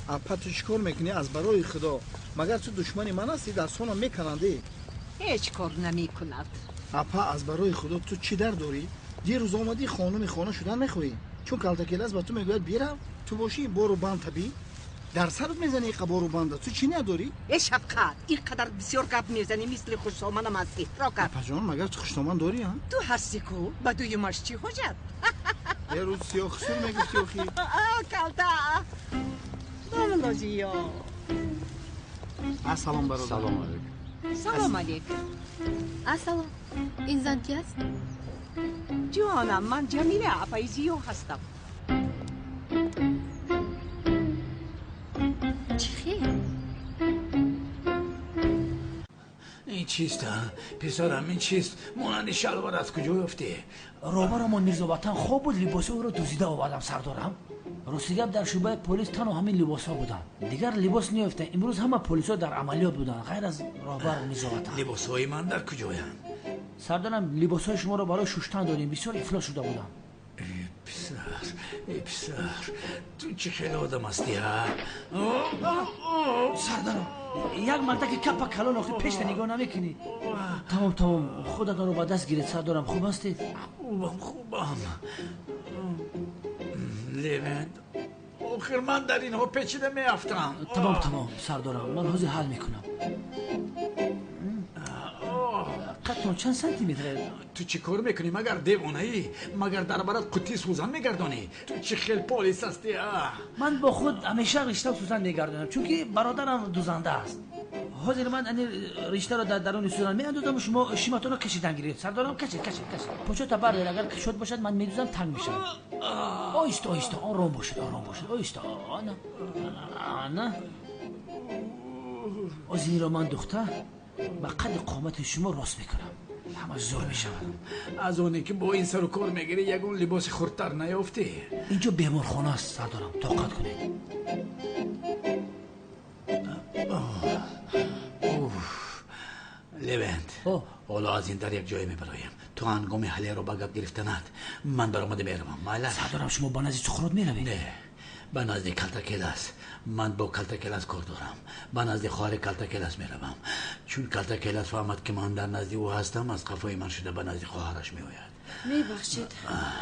Апа, ту чӣ кор мекунӣ аз барои Худо? Магар ту душмани ман ҳастӣ? Дастонам меканандӣ. Ҳеҷ кор намекунад. Апа, аз барои Худо ту чӣ дард дорӣ? Дирӯз омадӣ хонуми хона шудан мехоҳӣ. Чун калтакелас ба ту мегӯяд бирав, ту бошӣ бору банд табӣ. Дар сарат мезанӣ иқа бору банда. Ту чӣ надорӣ? Э Шафқат, ин қадар бисёр гап мезанӣ, мисли хушсоманам ҳастӣ. Рока. Апаҷон, магар ту хушдоман дорӣ, а? Ту ҳастӣ ку, ба дуюмаш чӣ ҳоҷат? Е рӯз сиёҳ хусур мегуфтӣ охи. Калта. Домлозиё. Ассалом, бародар. Салом алейкум. Салом алейкум. Ассалом. Ин зан ки аст? Ҷонам, ман Ҷамила апаи Зиё ҳастам. Чӣ хел? Ин чист, писарам, ин чист? Монанди шалвор аз куҷо ёфтӣ? Роҳбарамон Мирзоватан хоб буд, либоси ӯро дуздида овардам, сардорам. Рости гап, дар шӯъбаи полис танҳо ҳамин либосҳо буданд. Дигар либос неёфтем. Имрӯз ҳама полисҳо дар амалиёт буданд, ғайр аз роҳбар Мирзоватан. Либосҳои ман дар куҷоянд? Сардорам, либосҳои шуморо барои шуштан додем, бисёр ифлос шуда буданд. Э писар, э писар, ту чӣ хеле одам ҳастӣ, ҳа? Сардаром, як мардаки капа калон охи пешта нигоҳ намекунӣ. Тамом, тамом, худатонро ба даст гиред, сардорам, хуб ҳастед? Хубам, хубам. Левент, охир ман дар инҳо печида меафтам. Тамом, тамом, сардорам, ман ҳозир ҳал мекунам. Қадтон чанд сантиметр? Ту чӣ кор мекунӣ? Магар девонаӣ? Магар дар барат қуттии сӯзан мегардонӣ? Ту чӣ хел полис ҳастӣ, а? Ман бо худ ҳамеша риштау сӯзан мегардонам, чунки бародарам дузанда аст. Ҳозир ман ани риштаро дар даруни сӯзан меандозаму шумо шиматонро кашидан гиред. Сардорам, кашед, кашед, кашед. Почота бардоред, агар кушод бошад ман медузам, танг мешавад. Оҳиста, оҳиста, ором бошед, ором бошед, оҳиста. Ана, ана. Озиниро ман духта ба қадди қомати шумо рост мекунам. Ҳамаш зур мешавад. Аз оне ки бо ин сару кор мегирӣ, ягон либоси хурдтар наёфтӣ? Инҷо беморхона аст, сардорам, тоқат кунед. Левент, ҳоло аз ин дар як ҷое мебароем. Ту ҳангоми ҳалеро ба гап гирифтанат ман баромада меравам. Майла? Сардорам, шумо ба назди Сухрот меравед? Не, ба назди Калтакелас. Ман бо Калтакелас кор дорам. Ба назди хоҳари Калтакелас меравам. Чун Калтакелас фаҳмад, ки ман дар назди ӯ ҳастам, аз қафои ман шуда ба назди хоҳараш меояд. Мебахшед,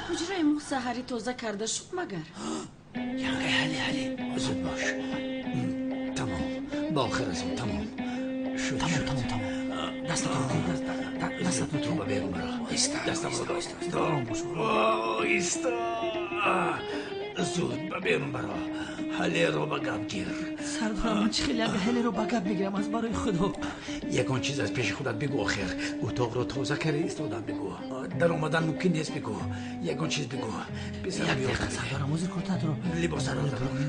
ҳуҷраи мо саҳарӣ тоза карда шуд магар? Янгаи ҳале, ҳале. Зуд бош. Тамом, ба охир расем, тамом. Шуд, тамом, тамом, тамом. Дастатон, дастатон. Ту ба берун баро. Дастамро дор. Ором бош. Оҳиста. Зуд ба берун баро. Ҳалеро ба гап гир. Сардорам, ман чӣ хеле янга ҳалеро ба гап мегирам аз барои Худо? Ягон чиз аз пеши худат бигӯ охир. Утоқро тоза карда истодан бигӯ. Дар омадан мумкин нест бигӯ. Ягон чиз бигӯ. Як дақиқа, сардорам, ҳозир куртаатро либосаро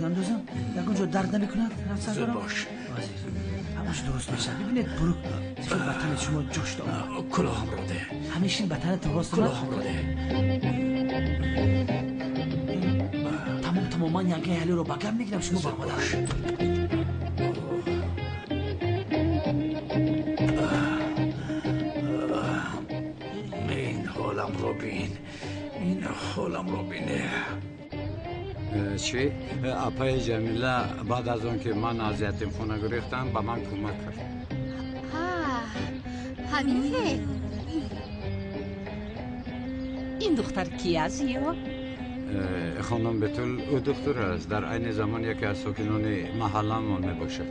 меандозам. Ягон ҷо дард намекунад, сардорам? Зуд бош. Ҳозир ҳамаш дуруст мешавад. Бибинед, бурук зуд ба тани шумо ҷош дод. Кулоҳамро деҳ. Ҳамешин ба танатон рост. Кулоҳамро деҳ. Тамом, тамом, ман янгаи ҳалеро ба гап мегирам, шумо баромада. Ин ҳоламро бин, ин ҳоламро бин. Чӣ? Апаи Ҷамила баъд аз он ки ман аз ятимхона гурехтам, ба ман кӯмак кард. Ҳамин хел. Ин духтар ки аст ё? Хонум Бетул, ӯ духтур аст, дар айни замон яке аз сокинони маҳалламон мебошад.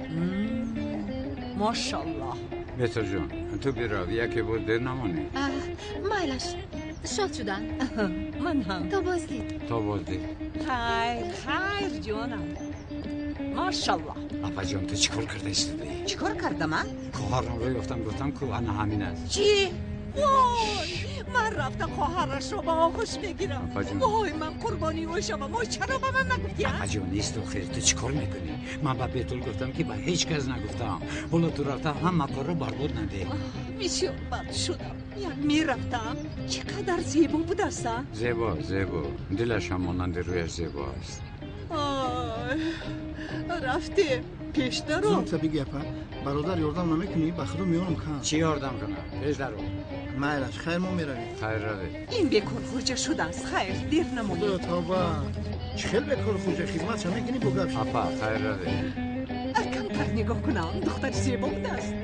Мошаллоҳ. Бетулҷон, ту бирав, яке боз дер намонӣ. Майлаш, шод шудам. Ман ҳам. То боздид. То боздид. Хайр, хайр, ҷонам. Мошаллоҳ. Апаҷон, ту чӣ кор карда истодаӣ? Чӣ кор кардам, а? Хоҳарамро ёфтам, гуфтам ку ана ҳамин аст. Чӣ? Вой, ман рафта хоҳарашро ба оғӯш мегирам. Вой, ман қурбони ӯ шавам. Ой, чаро ба ман нагуфтӣ? Апаҷон, нест охир, ту чӣ кор мекунӣ? Ман ба Бетул гуфтам, ки ба ҳеҷ кас нагуфтам. Ҳоло ту рафта ҳама корро барбод надеҳ. Бисёр бад шудам. Як мерафтам. Чӣ қадар зебо будааст, а? Зебо, зебо. Дилаш ҳам монанди рӯяш зебо аст. Ой, рафтем. Пеш даро. Зуд бигӯ, апа. Бародар, ёрдам намекунӣ? Ба Худо меёнам кан. Чӣ ёрдам кунам? Пеш даро. Майлаш, хайр, мо меравем. Хайр, равед. Ин бекор хоҷа шудааст. Хайр, дер намонед. Худоё, тавба. Чӣ хел бекор хоҷа, хизматша мекунӣ бо гап? Апа, хайр, равед. Камтар нигоҳ кунам, духтари зебо будааст.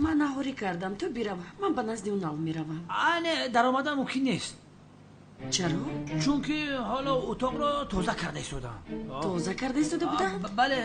Ман наҳорӣ кардам, ту бирав, ман ба назди Унал меравам. Не, даромадан мумкин нест. Чаро? Чунки ҳоло утоқро тоза карда истодаам. Тоза карда истода буданд? Бале,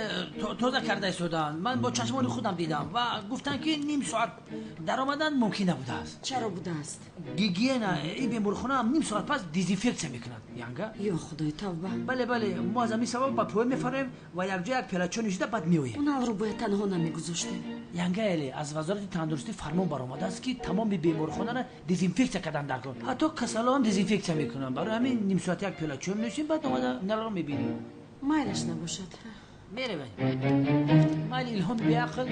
тоза карда истодаанд. Ман бо чашмони худам дидам ва гуфтанд, ки ним соат даромадан мумкин набудааст. Чаро будааст? Гигиена ин беморхона ним соат пас дезинфексия мекунад. Янга? Ё худои, тавба. Бале, бале, мо аз ҳамин сабаб ба поён мефароем ва якҷо як пиёлачо нишида баъд меоем. Уналро бояд танҳо намегузоштем. Янга эле, аз вазорати тандурустӣ фармон баромадааст, ки тамоми беморхонаро дезинфексия кардан дар кор. Ҳатто касалоам дезинфексия мекунанд. Барои ҳамин ним соат як пиёла чой менӯшем, баъд омада Уналро мебинем. Майлаш набошад. Меравем. Майли, Илҳоми беақл.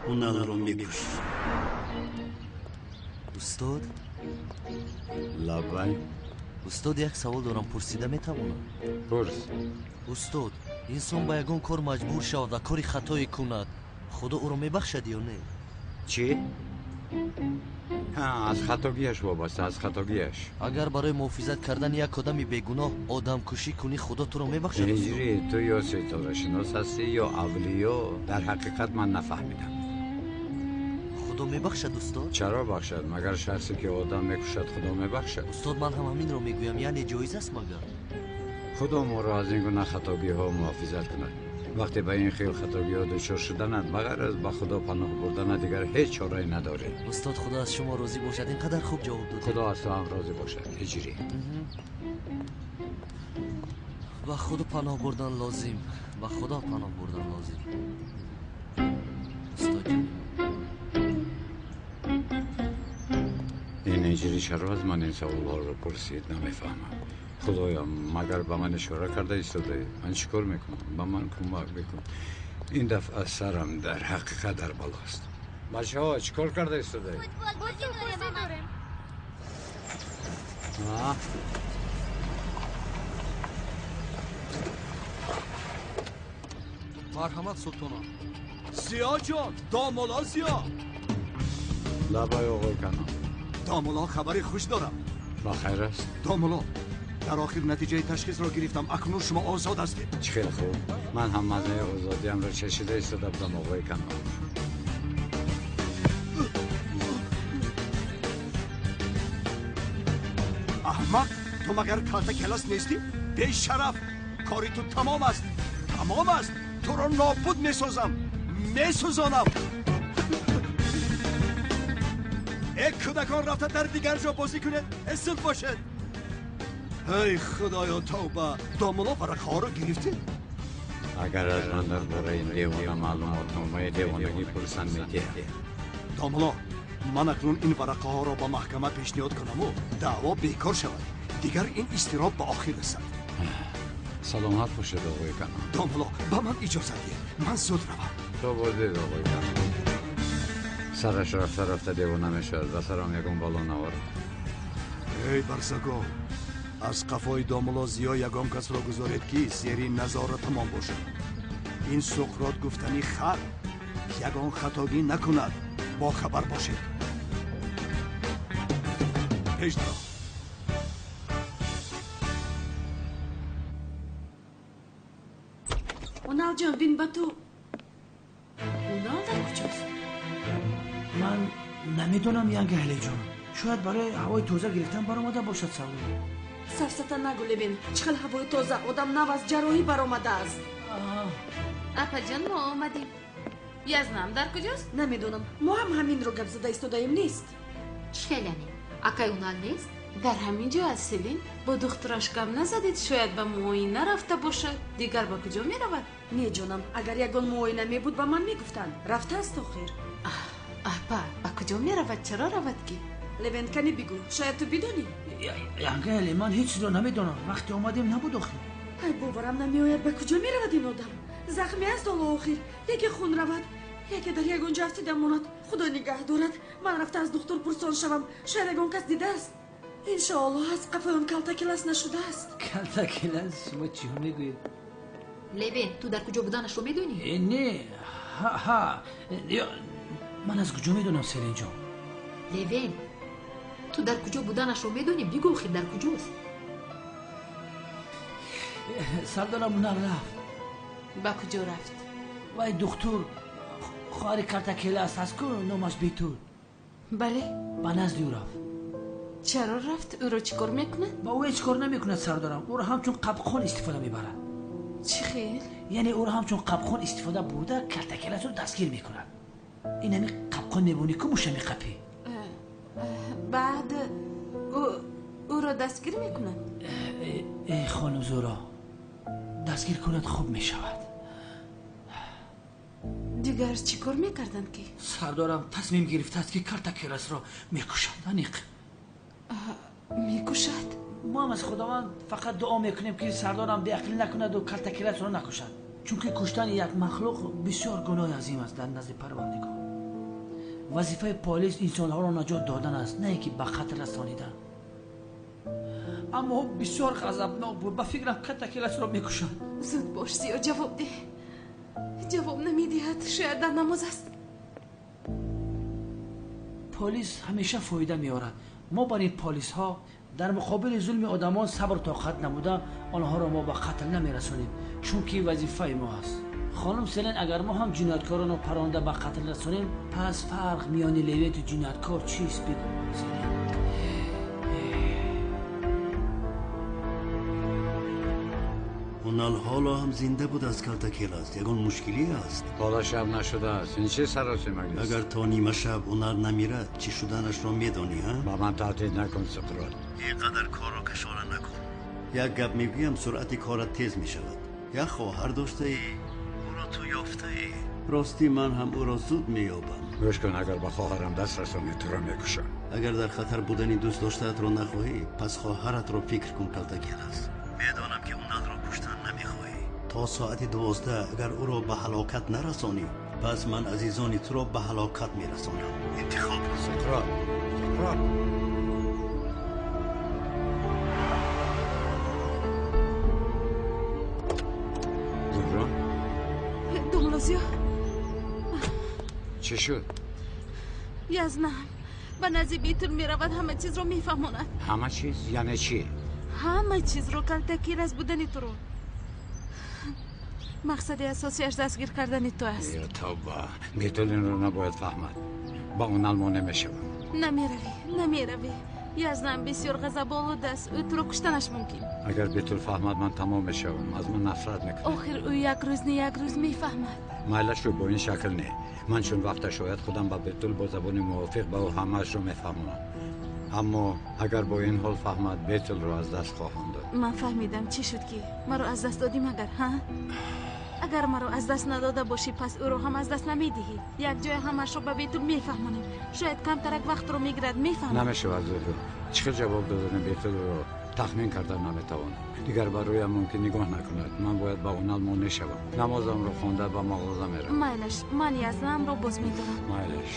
Уналро мекушӣ. Устод? Лаббай. Устод, як савол дорам, пурсида метавонам? Пурс. Устод, инсон ба ягон кор маҷбур шавад ва кори хатое кунад, худо ӯро мебахшад ё не? Чӣ? Аз хатогиаш вобаста, аз хатогиаш. Агар барои муҳофизат кардани як одами бегуноҳ одамкушӣ кунӣ, худо туро мебахшад? Ҳиҷрӣ, ту ё ситорашинос ҳастӣ, ё авлиё. Дар ҳақиқат ман нафаҳмидам. Худо мебахшад, устод? Чаро бахшад? Магар шахсе ки одам мекушад, худо мебахшад? Устод, ман ҳам ҳаминро мегӯям, яъне ҷоиз аст магар? Худо моро аз ин гуна хатогиҳо муҳофизат кунад. Вақте ба ин хел хатогиҳо дучор шуданат, ба ғайр аз ба худо паноҳ бурдана дигар ҳеҷ чорае надоред. Устод, худо аз шумо розӣ бошад, ин қадар хуб ҷавоб додед. Худо аз ту ҳам розӣ бошад, ҳиҷрӣ. Ба худо паноҳ бурдан лозим, ба худо паноҳ бурдан лозим. Устод ҷон. Ин ҳиҷрӣ чаро аз ман ин саволҳоро пурсид, намефаҳмам. Худоё, магар ба ман ишора карда истодаӣ? Ман чӣ кор мекунам? Ба ман кӯмак бикун. Ин дафъа сарам дар ҳақиқат дар балост. Бачаҳо, чӣ кор карда истодаед? Футбол дорем. Марҳамат, султона. Зиё ҷон, домулло Зиё. Лабай, оғои Канон. Домулло, хабари хуш дорам. Ба хайр аст? Домулло, дар охир натиҷаи ташхисро гирифтам. Акнун шумо озод ҳастед. Чӣ хеле хуб. Ман ҳам маззаи озодиамро чашида истода будам, оғои Канон. Аҳмақ, ту магар калта келас нестӣ? Бешараф, кори ту тамом аст. Тамом аст. Туро нобуд месозам. Месӯзонам. Э, кӯдакон, рафта дар дигар ҷо бозӣ кунед. Эсил бошед. Эй худоё, тавба. Домулло, варақаҳоро гирифтӣ? Агар аз ман дар бораи ин девона маълумотномаи девонагӣ пурсанд, медиҳам. Домулло, ман акнун ин варақаҳоро ба маҳкама пешниҳод кунаму даъво бекор шавад. Дигар ин изтироб ба охир расад. Саломат бошед, оғои Канон. Домулло, ба ман иҷозат диҳед, ман зуд равам. То боздид, оғои Канон. Сараш рафта рафта девона мешавад, ба сарам ягон бало наорад. Эй барсаго, аз қафои домулло Зиё ягон касро гузоред, ки зери назоратамон бошад. Ин Суқрот гуфтани хар ягон хатогӣ накунад, бохабар бошед. Пеш даро. Уналҷон, бин ба ту. Унал дар куҷост? Ман намедонам, Янга Ҳалиҷон. Шояд барои ҳавои тоза гирифтан баромада бошад, савол. Сафсата нагӯ, Левин. Чӣ хел ҳавои тоза? Одам нав аз ҷарроҳӣ баромадааст. Апаҷон, мо омадем. Язнам дар куҷост? Намедонам. Мо ҳам ҳаминро гап зада истодаем, нест? Чӣ хел яъне? Акай Унал нест? Дар ҳамин ҷо аст, Селин. Бо духтураш гап назадед, шояд ба муоина рафта бошад. Дигар ба куҷо меравад? Не, ҷонам, агар ягон муоина мебуд, ба ман мегуфтанд. Рафтааст охир. Апа, ба куҷо меравад? Чаро равад ки? Левент, кани бигӯ, шояд ту бидонӣ? Янга Эле, ман ҳеҷ чизро намедонам. Вақте омадем, набуд охир. Ай, боварам намеояд, ба куҷо меравад ин одам? Захмӣ аст ҳоло охир. Яке хун равад, яке дар ягон ҷо афтида монад. Худо нигаҳ дорад. Ман рафта аз духтур пурсон шавам. Шояд ягон кас дидааст. Иншоаллоҳ аз қафои он Калтакелас нашудааст. Калтакелас? Шумо чиҳо мегӯед? Левен, ту дар куҷо буданашро медонӣ? Не, ҳа, ман аз куҷо медонам, Селинҷон? Левен, ту дар куҷо буданашро медонӣ? Бигӯ охир дар куҷост? Сардорам Унал рафт. Ба куҷо рафт? Вай духтур хоҳари Калтакелас аст ку, номаш Бетул. Бале. Ба назди ӯ рафт. Чаро рафт? Ӯро чӣ кор мекунад? Ба ӯ ҳеҷ кор намекунад, сардорам. Ӯро ҳамчун қабқон истифода мебарад. Чӣ хел? Яъне ӯро ҳамчун қабқон истифода бурда Калтакеласро дастгир мекунад. Ин ҳами қабқон мебонӣ ку муша меқапӣ. Баъд ӯро дастгир мекунад? Эй хонум Зуро, дастгир кунад хуб мешавад. Дигар чӣ кор мекарданд ки? Сардорам тасмим гирифтааст ки Калтакеласро мекушад. Аниқ. Мекушад? Мо ҳам аз Худованд фақат дуо мекунем ки сардорам беақлӣ накунаду Калтакеласро накушад. Чунки куштани як махлуқ бисёр гуноҳи азим аст дар назди Парвардигор. Вазифаи полис инсонҳоро наҷот додан аст, на ин ки ба қатл расонидан. Аммо ӯ бисёр ғазабнок буд. Ба фикрам Калтакеласро мекушад. Зуд бош, Зиё, ҷавоб деҳ. Ҷавоб намедиҳад, шояд дар намоз аст. Полис ҳамеша фоида меорад. Мо бар ин полисҳо дар муқобили зулми одамон сабр тоқат намуда онҳоро мо ба қатл намерасонем, чунки вазифаи мо аст. Хонум Селен, агар мо ҳам ҷинояткоронро паронда ба қатл расонем, пас фарқ миёни Левенту ҷинояткор чист? Бигӯ, Селен. Унал ҳоло ҳам зинда буд аз Калтакелас. Ягон мушкилӣ аст? Ҳоло шаб нашудааст. Ин чӣ саросимагист? Агар то нима шаб Унал намирад, чӣ шуданашро медонӣ, ҳа? Ба ман таҳдид накун, Суқрот. Ин қадар корро кашола накун. Як гап мегӯям, суръати корат тез мешавад. Як хоҳар доштаӣ, ӯро ту ёфтаӣ. Ростӣ ман ҳам ӯро зуд меёбам. Гӯш кун, агар ба хоҳарам даст расонӣ, туро мекушам. Агар дар хатар будани дӯст доштаатро нахоҳӣ, пас хоҳаратро фикр кун, Калтакелас. Медонам ки Уналро куштан намехоҳӣ. То соати 12 агар ӯро ба ҳалокат нарасонӣ, пас ман азизони туро ба ҳалокат мерасонам. Интихоб кун. Суқрот, Суқрот. Зуҳро? Домла Зиё. Чӣ шуд? Язнам ба назди Бетул меравад, ҳама чизро мефаҳмонад. Ҳама чиз? Яъне чӣ? Ҳама чизро, Калтакелас будани туро. Мақсади асосиаш дастгир кардани ту аст. Ё тавба, Бетул инро набояд фаҳмад. Ба Унал монеъ мешавам. Намеравӣ, намеравӣ. Язнам бисёр ғазаболуд аст. Ӯ туро куштанаш мумкин. Агар Бетул фаҳмад, ман тамом мешавам. Аз ман нафрат мекунад. Охир ӯ як рӯз не як рӯз мефаҳмад. Майлаш бо ин шакл не. Ман чун вақташ ояд, худам ба Бетул бо забони мувофиқ ба ӯ ҳамаашро мефаҳмонам. Аммо агар бо ин ҳол фаҳмад, Бетулро аз даст хоҳам дод. Ман фаҳмидам чӣ шуд ки маро аз даст додӣ, магар, ҳа? Агар маро аз даст надода бошӣ, пас ӯро ҳам аз даст намедиҳӣ. Якҷоя ҳамаашро ба Бетул мефаҳмонем. Шояд камтарак вақтро мегирад, мефаҳмам. Намешавад, Зуҳро. Чӣ хел ҷавоб додани Бетулро тахмин карда наметавонам. Дигар ба рӯям мумкин нигоҳ накунад. Ман бояд ба Унал монеъ шавам. Намозамро хонда ба мағоза меравам. Майлаш, ман Язнамро боз медорам. Майлаш.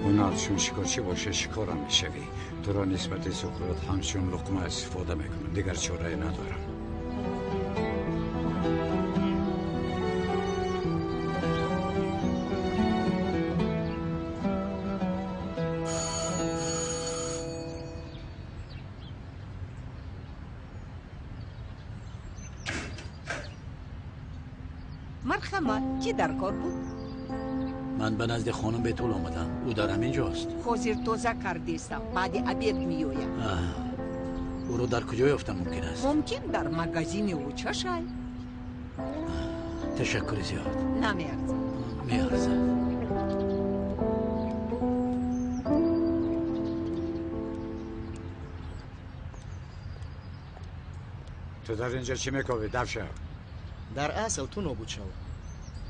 Унал, чун шикорчӣ бошад, шикорам мешавӣ. Туро нисбати Суқрот ҳамчун луқма истифода мекунам. Дигар чорае надорам. Марҳамат, чӣ дар кор буд? Ман ба назди хонум Бетул омадам. Ӯ дар ҳамин ҷост. Ҳозир тоза кардестам, баъди обед меоям. Ӯро дар куҷо ёфтан мумкин аст? Мумкин дар магазини Учашай. Ташаккури зиёд. Намеарзад. Меарзад. Ту дар инҷо чӣ мекобӣ, давшав? Дар асл ту нобуд шав.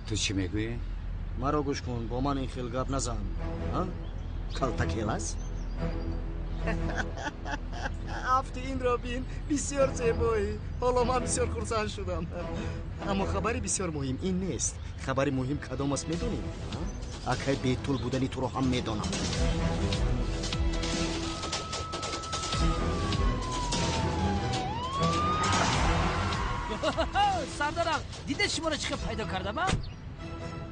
Ту чӣ мегӯӣ? Маро гӯш кун, бо ман ин хел гап назан. Калтакелас? Афти инро бин, бисёр зебоӣ. Ҳоло ман бисёр хурсанд шудам. Аммо хабари бисёр муҳим ин нест. Хабари муҳим кадом аст медонӣ? Акай Бетул будани туро ҳам медонам. Сардарам, дидед шуморо чӣ хел пайдо кардам, а?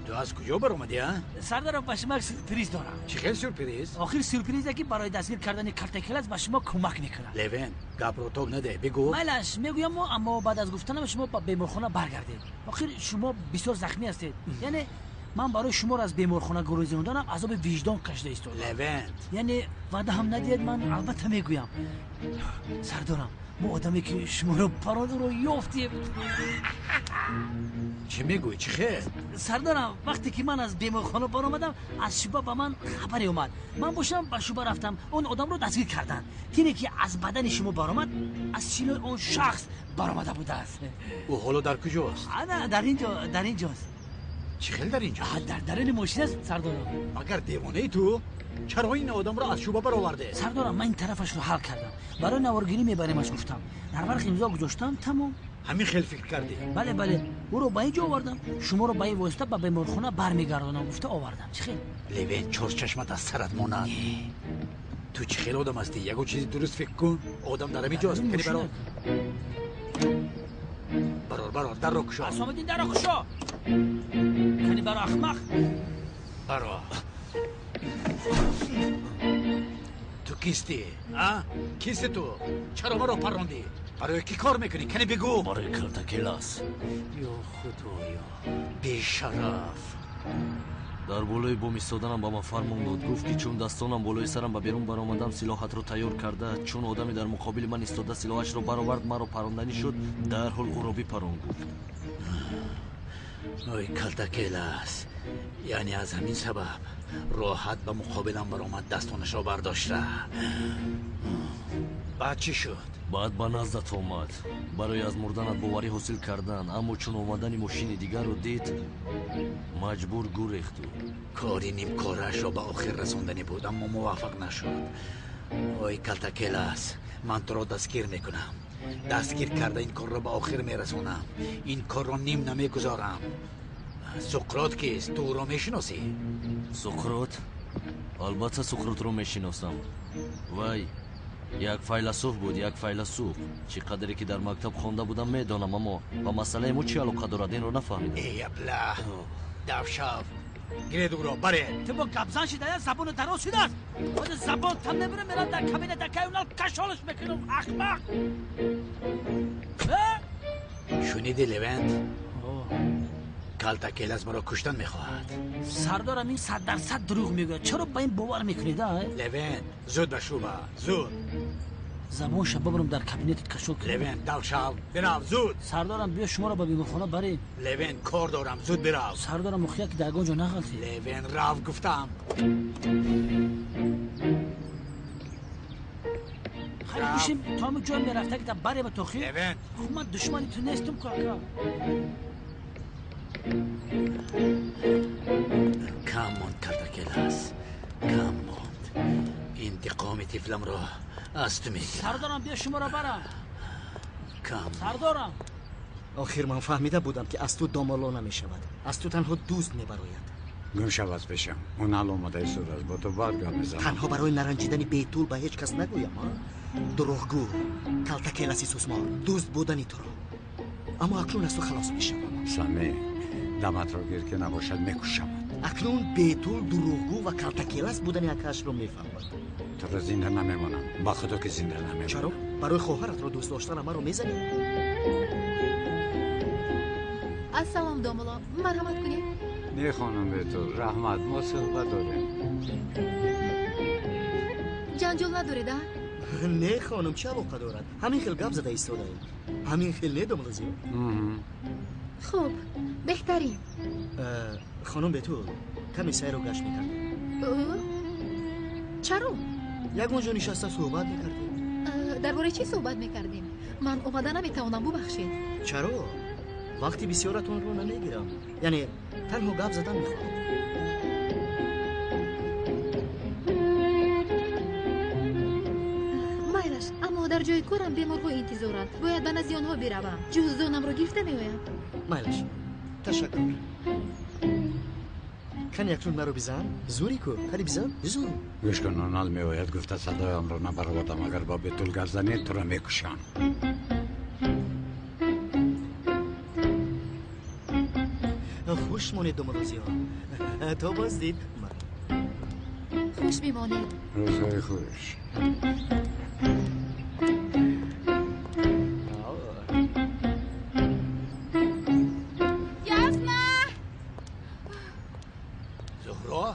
Ту аз куҷо баромадӣ, а? Сардарам, ба шумо як сюрприз дорам. Чӣ хел сюрприз? Охир сюрпризе ки барои дастгир кардани Калтакелас ба шумо кӯмак мекунад. Левент, гапро тоб наде, бигӯ. Майлаш, мегӯям, аммо баъд аз гуфтанам шумо ба беморхона баргардед. Охир шумо бисёр захмӣ ҳастед. Яъне ман барои шуморо аз беморхона гурезонданам азоби виҷдон кашида истодам. Левент, яъне ваъда ҳам надиҳед, ман албатта мегӯям. Сардорам, мо одаме ки шуморо паронро ёфтем. Чӣ мегӯӣ? Чӣ хел? Сардорам, вақте ки ман аз беморхона баромадам, аз шуба ба ман хабаре омад. Ман бошам ба шуба рафтам, он одамро дастгир карданд. Тире ки аз бадани шумо баромад, аз силои он шахс баромада будааст. Ӯ ҳоло дар куҷост? Ана дар инҷо, дар инҷост. Чӣ хел дар инҷо? Дар даруни мошин аст, сардорам. Магар девонаи ту? Чаро ин одамро аз шуба бароварде? Сардорам, ман ин тарафашро ҳал кардам. Барои наворгирӣ мебаремаш гуфтам. Дар варқ имзо гузоштам, тамом. Ҳамин хел фикр кардӣ? Бале, бале. Ӯро ба ин ҷо овардам. Шуморо ба ин восита ба беморхона бармегардонам гуфта овардам. Чӣ хел? Левен, чорчашмат аз сарат монад. Ту чӣ хел одам ҳастӣ? Ягон чизи дуруст фикр кун. Одам дар ҳамин ҷост. Кани барор. Барор, барор, дарро кушо. Асомиддин, дарро кушо. Кани баро, ахмақ. Барор. Ту кистӣ? А? Кисти ту? Чаро маро паррондӣ? Барои кӣ кор мекунӣ? Кани бигӯ. Барои Калтакелас. Ё худоё, бешараф. Дар болои бом истоданам ба ман фармон дод. Гуфт ки чун дастонам болои сарам ба берун баромадам, силоҳатро тайёр карда, чун одаме дар муқобили ман истода силоҳашро баровард, маро парронданӣ шуд, дарҳол ӯро бипарон гуфт. Ой, Калтакелас, яъне аз ҳамин сабаб роҳат ба муқобилам баромад, дастонашро бардошта. Баъд чӣ шуд? Баъд ба наздат омад барои аз мурданат боварӣ ҳосил кардан, аммо чун омадани мошини дигарро дид, маҷбур гурехту. Кори нимкораашро ба охир расонданӣ буд, аммо муваффақ нашуд. Ой, Калтакелас, ман туро дастгир мекунам. Дастгир карда ин корро ба охир мерасонам. Ин корро ним намегузорам. Суқрот кист? Ту ӯро мешиносӣ? Суқрот? Албатта Суқротро мешиносам. Вай як файласуф буд, як файласуф. Чӣ қадре ки дар мактаб хонда будам медонам, аммо ба масъалаи мо чӣ алоқа дорад, инро нафаҳмидам. Эй абла, давшав, гиред ӯро, баред. Ту бо гапзан шида, забону дароз шудааст. Ҳозир забон там мебурам, мерам дар кабина дакаи унал кашолаш мекунам, ахмақ. Шуниди, Левент? Калтакелас маро куштан мехоҳад. Сардорам, ин 100% дурӯғ мегӯяд. Чаро ба ин бовар мекунед, а? Левент, зуд ба шуба, зуд. Забонша бабарам дар кабинетат кашол кунам. Левент, давшав, бирав, зуд. Сардорам, биё шуморо ба беморхона барем. Левент, кор дорам, зуд бирав. Сардорам, охия ки дар ягон ҷо нағалтӣ. Левент, рав гуфтам. Хайр, бишин, то ҳамин ҷоя мерафта ки та барема то хир. Левент. Хуб, ман душмани ту нестам ку, ака. Кам монд, Калтакелас, кам монд. Интиқоми тифламро аз ту мегирам. Сардорам, биё шуморо барам. Кам. Сардорам. Охир ман фаҳмида будам ки аз ту домоло намешавад. Аз ту танҳо дӯст мебарояд. Гум шав аз пешам. Он ҳал омада истодааст. Бо ту баъд гап мезанам. Танҳо барои наранҷидани Бетул ба ҳеҷ кас нагӯям, а? Дурӯғгӯ, Калтакеласи сусмор, дӯст будани туро. Аммо акнун аз ту халос мешавам. Сами, даматро гир ки набошад мекушамад. Акнун Бетул дурӯғгӯ ва Калтакелас будани акаашро мефаҳмад. Туро зинда намемонам. Ба худо ки зинда намемонам. Чаро? Барои хоҳаратро дӯст доштанам маро мезанӣ? Ассалом, домуло, марҳамат кунед. Не, хонум Бетул, раҳмат, мо суҳбат дорем. Ҷанҷол надоред, а? Не, хонум, чӣ алоқа дорад? Ҳамин хел гап зада истодаем. Ҳамин хел не, домуло Зиё? Хуб, беҳтарин. Хонум Бетул, каме сайру гашт мекардем. Чаро? Ягон ҷо нишаста суҳбат мекардем. Дар бораи чӣ суҳбат мекардем? Ман омада наметавонам, бубахшед. Чаро? Вақти бисёратонро намегирам. Яъне танҳо гап задан мехоҳам. Майлаш, аммо дар ҷои корам беморҳо интизоранд. Бояд ба назди онҳо биравам. Ҷуздонамро гирифта меоям. Майлаш, ташаккур. Кани акнун маро бизан? Зури ку, кани бизан? Зур. Гӯш кун, Онал меояд, гуфта садоямро набаровардам. Агар бо Бетул гап занӣ, туро мекушам. Хуш монед, домодозиҳо. То боздид. Хуш бимонед. Рӯзҳои хуш. Ясна! Зуҳро?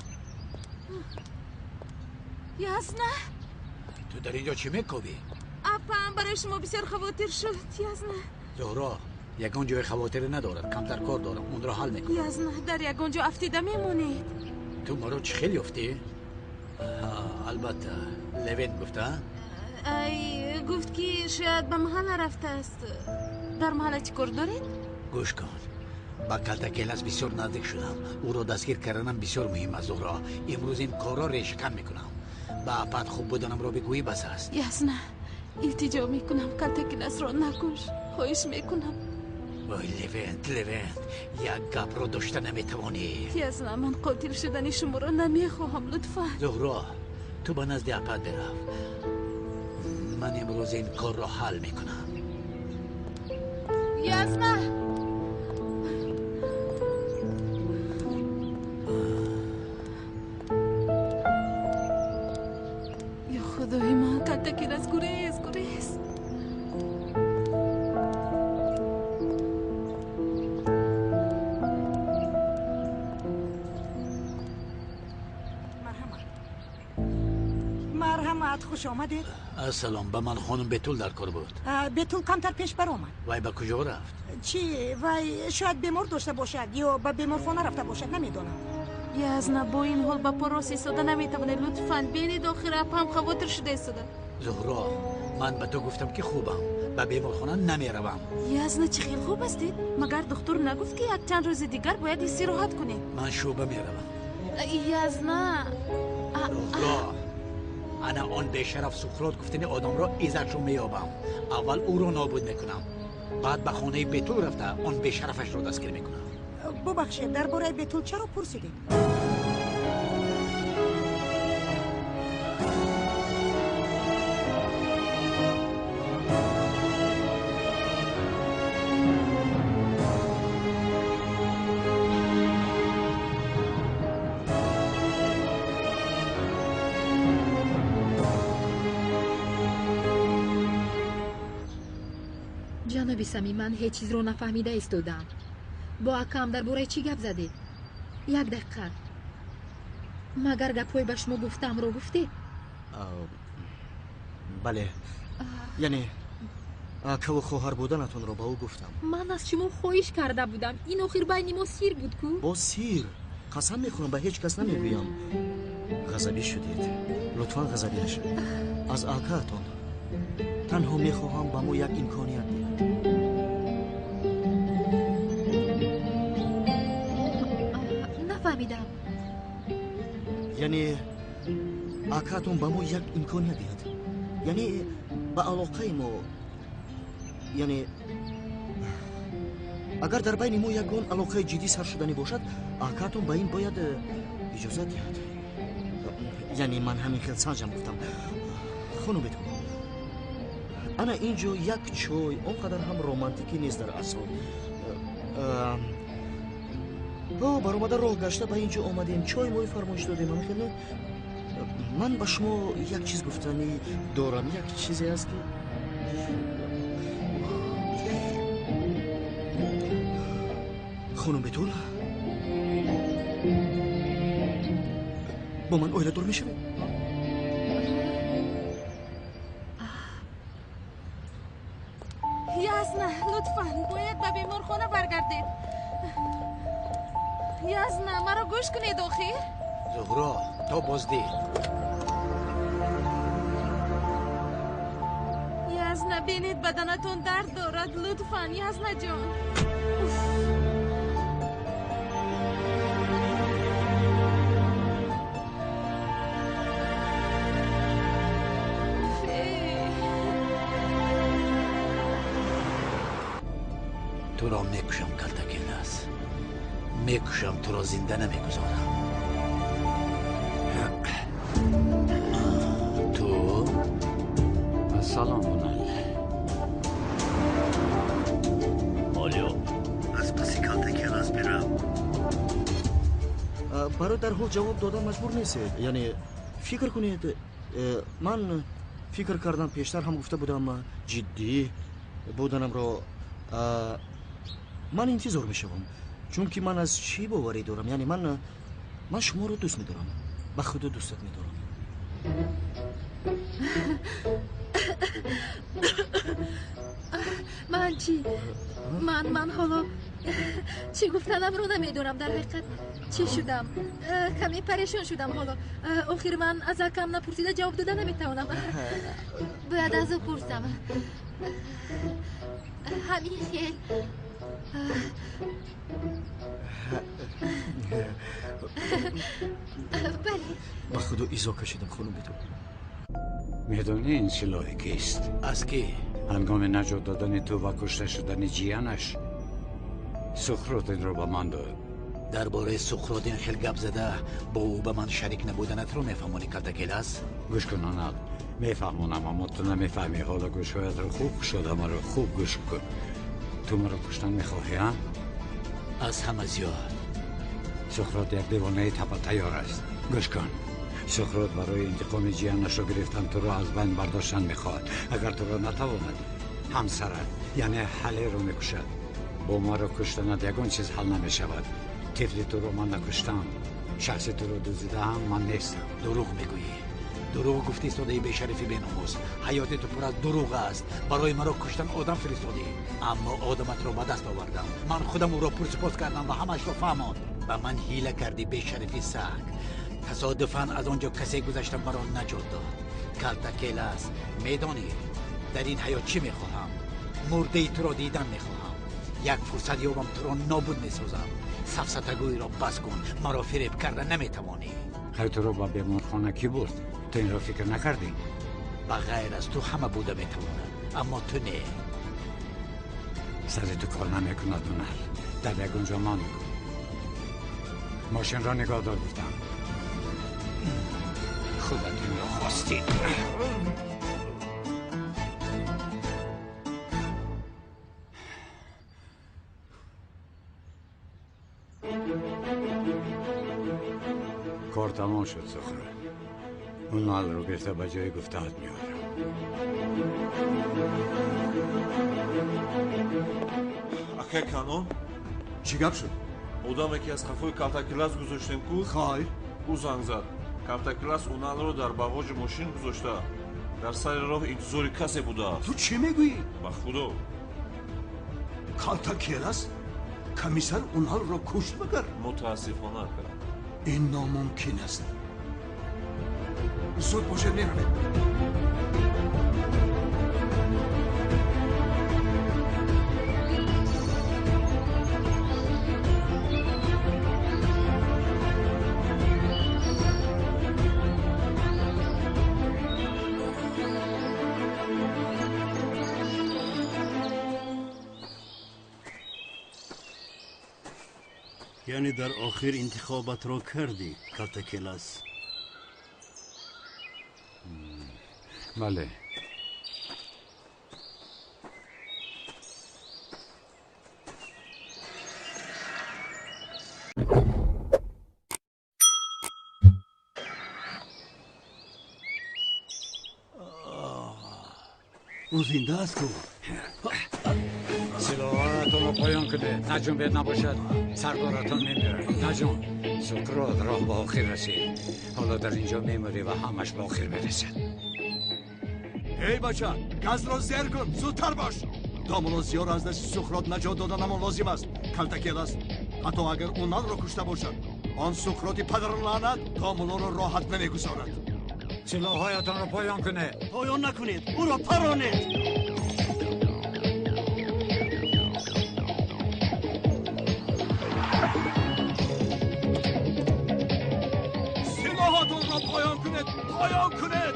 Ясна? Ту дар инҷо чӣ мекобӣ? Апам барои шумо бисёр хавотир шуд, Ясна. Зуҳро, ягон ҷои хавотире надорад. Камтар кор дорам, онро ҳал мекунам. Ясна, дар ягон ҷо афтида мемонед. Ту маро чӣ хел ёфтӣ? Албатта, Левент гуфта? Ай, гуфт ки шояд ба маҳалла рафтааст. Дар маҳалла чӣ кор доред? Гӯш кун, ба Калтакелас бисёр наздик шудам. Ӯро дастгир карданам бисёр муҳим аст, Зуҳро. Имрӯз ин корро решакан мекунам. Ба апат хуб буданамро бигӯӣ бас аст. Ясна, илтиҷо мекунам, Калтакеласро накуш. Хоҳиш мекунам. Ой, Левент, Левент, як гапро дошта наметавонӣ. Ясна, ман қотил шудани шуморо намехоҳам, лутфан. Зуҳро, ту ба назди апат бирав. Ман имрӯз ин корро ҳал мекунам. Ясна! Ё худои ман, Калтакелас, гурез, гурез. Марҳамат, хуш омадед. Ассалом, ба ман хонум Бетул дар кор буд. Бетул камтар пеш баромад. Вай ба куҷо рафт? Чӣ, вай шояд бемор дошта бошад ё ба беморхона рафта бошад, намедонам. Ясна, бо ин ҳол ба по рост истода наметавонед. Лутфан бинед, охир апам хавотир шуда истода. Зуҳро, ман ба ту гуфтам ки хубам, ба беморхона намеравам. Ясна, чӣ хел хуб ҳастед? Магар духтур нагуфт ки якчанд рӯзи дигар бояд истироҳат кунед? Ман шӯъба меравам. Ясна, Зуҳро, ана он бешараф Суқрот гуфтани одамро иззатшо меёбам. Аввал ӯро нобуд мекунам, баъд ба хонаи Бетул рафта он бешарафашро дастгир мекунам. Бубахшед, дар бораи Бетул чаро пурсидед? Ҷаноби Самим, ман ҳеҷ чизро нафаҳмида истодаам. Бо акам дар бораи чӣ гап задед? Як дақиқа. Магар гапҳои ба шумо гуфтаамро гуфтед? Бале. Яъне акаву хоҳар буданатонро ба ӯ гуфтам. Ман аз шумо хоҳиш карда будам. Ин охир байни мо сир буд ку? Бо сир. Қасам мехӯрам, ба ҳеҷ кас намегӯям. Ғазабӣ шудед. Лутфан ғазабӣ нашавед. Аз акаатон танҳо мехоҳам ба мо як имконият диҳад. Нафаҳмидам. Яъне акаатон ба мо як имконият диҳад. Яъне ба алоқаи мо, яъне агар дар байни мо ягон алоқаи ҷиддӣ сар шуданӣ бошад, акаатон ба ин бояд иҷозат диҳад. Яъне ман ҳамин хел санҷам гуфтам. Хонум Бетул, ана ин ҷо як чой он қадар ҳам романтикӣ нест дар асл. Баромада роҳ гашта ба ин ҷо омадем, чой мои фармоиш додем. Ҳамин хел не? Ман ба шумо як чиз гуфтанӣ дорам, як чизе аст ки хонум Бетул, бо ман оиладор мешавед? Ясна, лутфан бояд ба беморхона баргардед. Ясна, маро гӯш кунед охир. Зуҳро, то боздид. Ясна, бинед, баданатон дард дорад. Лутфан, Ясна ҷон. Туро мекушам, Калтакелас. Мекушам, туро зинда намегузорам. Ту? Салом, Унал. Алё. Аз паси Калтакелас бирав. Барои дарҳол ҷавоб додан маҷбур нестед. Яъне фикр кунед, ман фикр кардам, пештар ҳам гуфта будам, ҷиддӣ буданамро. Ман интизор мешавам, чунки ман аз чӣ боварӣ дорам. Яъне ман шуморо дӯст медорам, ба худо дӯстат медорам. Ман чӣ? Ман ҳоло чӣ гуфтанамро намедонам. Дар ҳақиқат чӣ шудам? Каме парешон шудам ҳоло. Охир ман аз акам напурсида ҷавоб дода наметавонам. Бояд аз ӯ пурсам. Ҳамин хел. Бале. Ба худо изо кашидам, хонум биту. Медонӣ ин силоҳи кист? Аз кӣ? Ҳангоми наҷот додани ту ва кушта шудани ҷиянаш Суқрот инро ба ман дод. Дар бораи Суқрот ин хел гап зада бо ӯ ба ман шарик набуданатро мефаҳмонӣ, Калтакелас? Гӯш кун, Унал, мефаҳмонам, аммо ту намефаҳмӣ. Ҳоло гӯшҳоятро хуб кушода, маро хуб гӯш кун. Ту маро куштан мехоҳӣ, а? Аз ҳама зиёд. Суқрот як девонаи тапатайёр аст. Гӯш кун, Суқрот барои интиқоми ҷиянашро гирифтан туро аз байн бардоштан мехоҳад. Агар туро натавонад, ҳамсарат, яъне Ҳалеро мекушад. Бо маро куштанат ягон чиз ҳал намешавад. Тифли туро ман накуштам, шахси туро дуздидаам ман нестам. Дурӯғ мегӯӣ. Дурӯғ гуфти истодаи бешарифи беномус. Ҳаёти ту пур аз дурӯғ аст. Барои маро куштан одам фиристодӣ, аммо одаматро ба даст овардам. Ман худам ӯро пурсупос кардам ва ҳамаашро фаҳмонд. Ба ман ҳила кардӣ, бешарифи саг. Тасодуфан аз он ҷо касе гузашта маро наҷот дод. Калтакелас, медонӣ дар ин ҳаёт чӣ мехоҳам? Мурдаи туро дидан мехоҳам. Як фурсат ёбам, туро нобуд месозам. Сафсатагӯиро бас кун, маро фиреб карда наметавонӣ. Хай, туро ба беморхона кӣ бурд? Ту инро фикр накардӣ? Ба ғайр аз ту ҳама буда метавонад, аммо ту не. Сари ту кор намекунад, Унал. Дар ягон ҷо ман мошинро нигоҳ дор гуфтам. Худат инро хостӣ. Кор тамом шуд, Суқрот. Уналро гирифта ба ҷои гуфтаат меорам. Акай Канон? Чӣ гап шуд? Одаме ки аз қафои Калтакелас гузоштем ку? Хайр. Ӯ занг зад. Калтакелас Уналро дар бағоҷи мошин гузошта. Дар сари роҳ интизори касе будааст. Ту чӣ мегӯӣ? Ба худо. Калтакелас комиссар Уналро кушт магар? Мутаассифона, ака. Ин номумкин аст. Зуд бошед, меравем. Яъне дар охир интихобатро кардӣ, Калтакелас? Бале. Ӯ зинда аст ку? Силоҳатонро поён кунед, наҷунбед, набошад сардоратон мемирад. Наҷун, Суқрот, роҳ ба охир расид. Ҳоло дар ин ҷо мемирӣ ва ҳамаш ба охир мерасад. Эй бача, газро зер кун, зудтар бош. Домулло Зиёро аз дасти Суқрот наҷот доданамон лозим аст. Калтакелас, ҳатто агар Уналро кушта бошад, он Суқроти падару лаънат домуллоро роҳат намегузорад. Силоҳҳоятонро поён кунед. Поён накунед, ӯро паронед. Силоҳотонро поён кунед, поён кунед.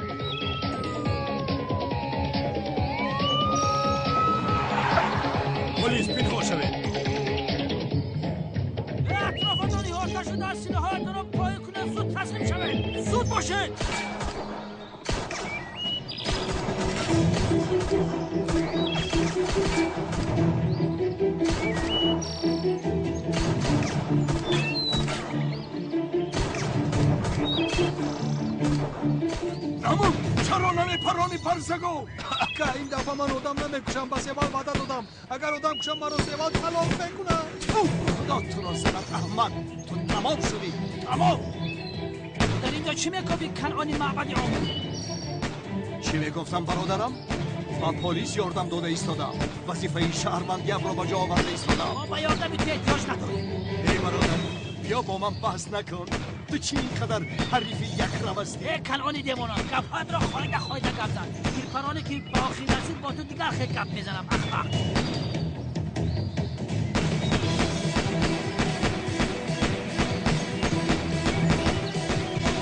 Полис, пинҳон шавед. Кашед! Намун! Чаро намепарони парзаго? Ака, ин дафъа ман одам намекушам, ба Севал ваъда додам. Агар одам кушам, маро Севал талоқ мекунад. Худо туро занад, аҳмад! Ту тамом шудӣ, тамом! Дар инҷо чӣ мекобӣ, канъони маъбади омӯ? Чӣ мегуфтам, бародарам? Ба полис ёрдам дода истодам. Вазифаи шаҳрвандиамро ба ҷо оварда истодам. Мо ба ёрдами ту эҳтиёҷ надорем. Эй бародар, биё бо ман баҳс накун. Ту чӣ ин қадар ҳарифи якрав ҳастӣ? Э канъони девона, гапҳоятро хоида хоида гап зан. Тирпароне ки ба охир расид, бо ту дигар хел гап мезанам, ахмақ.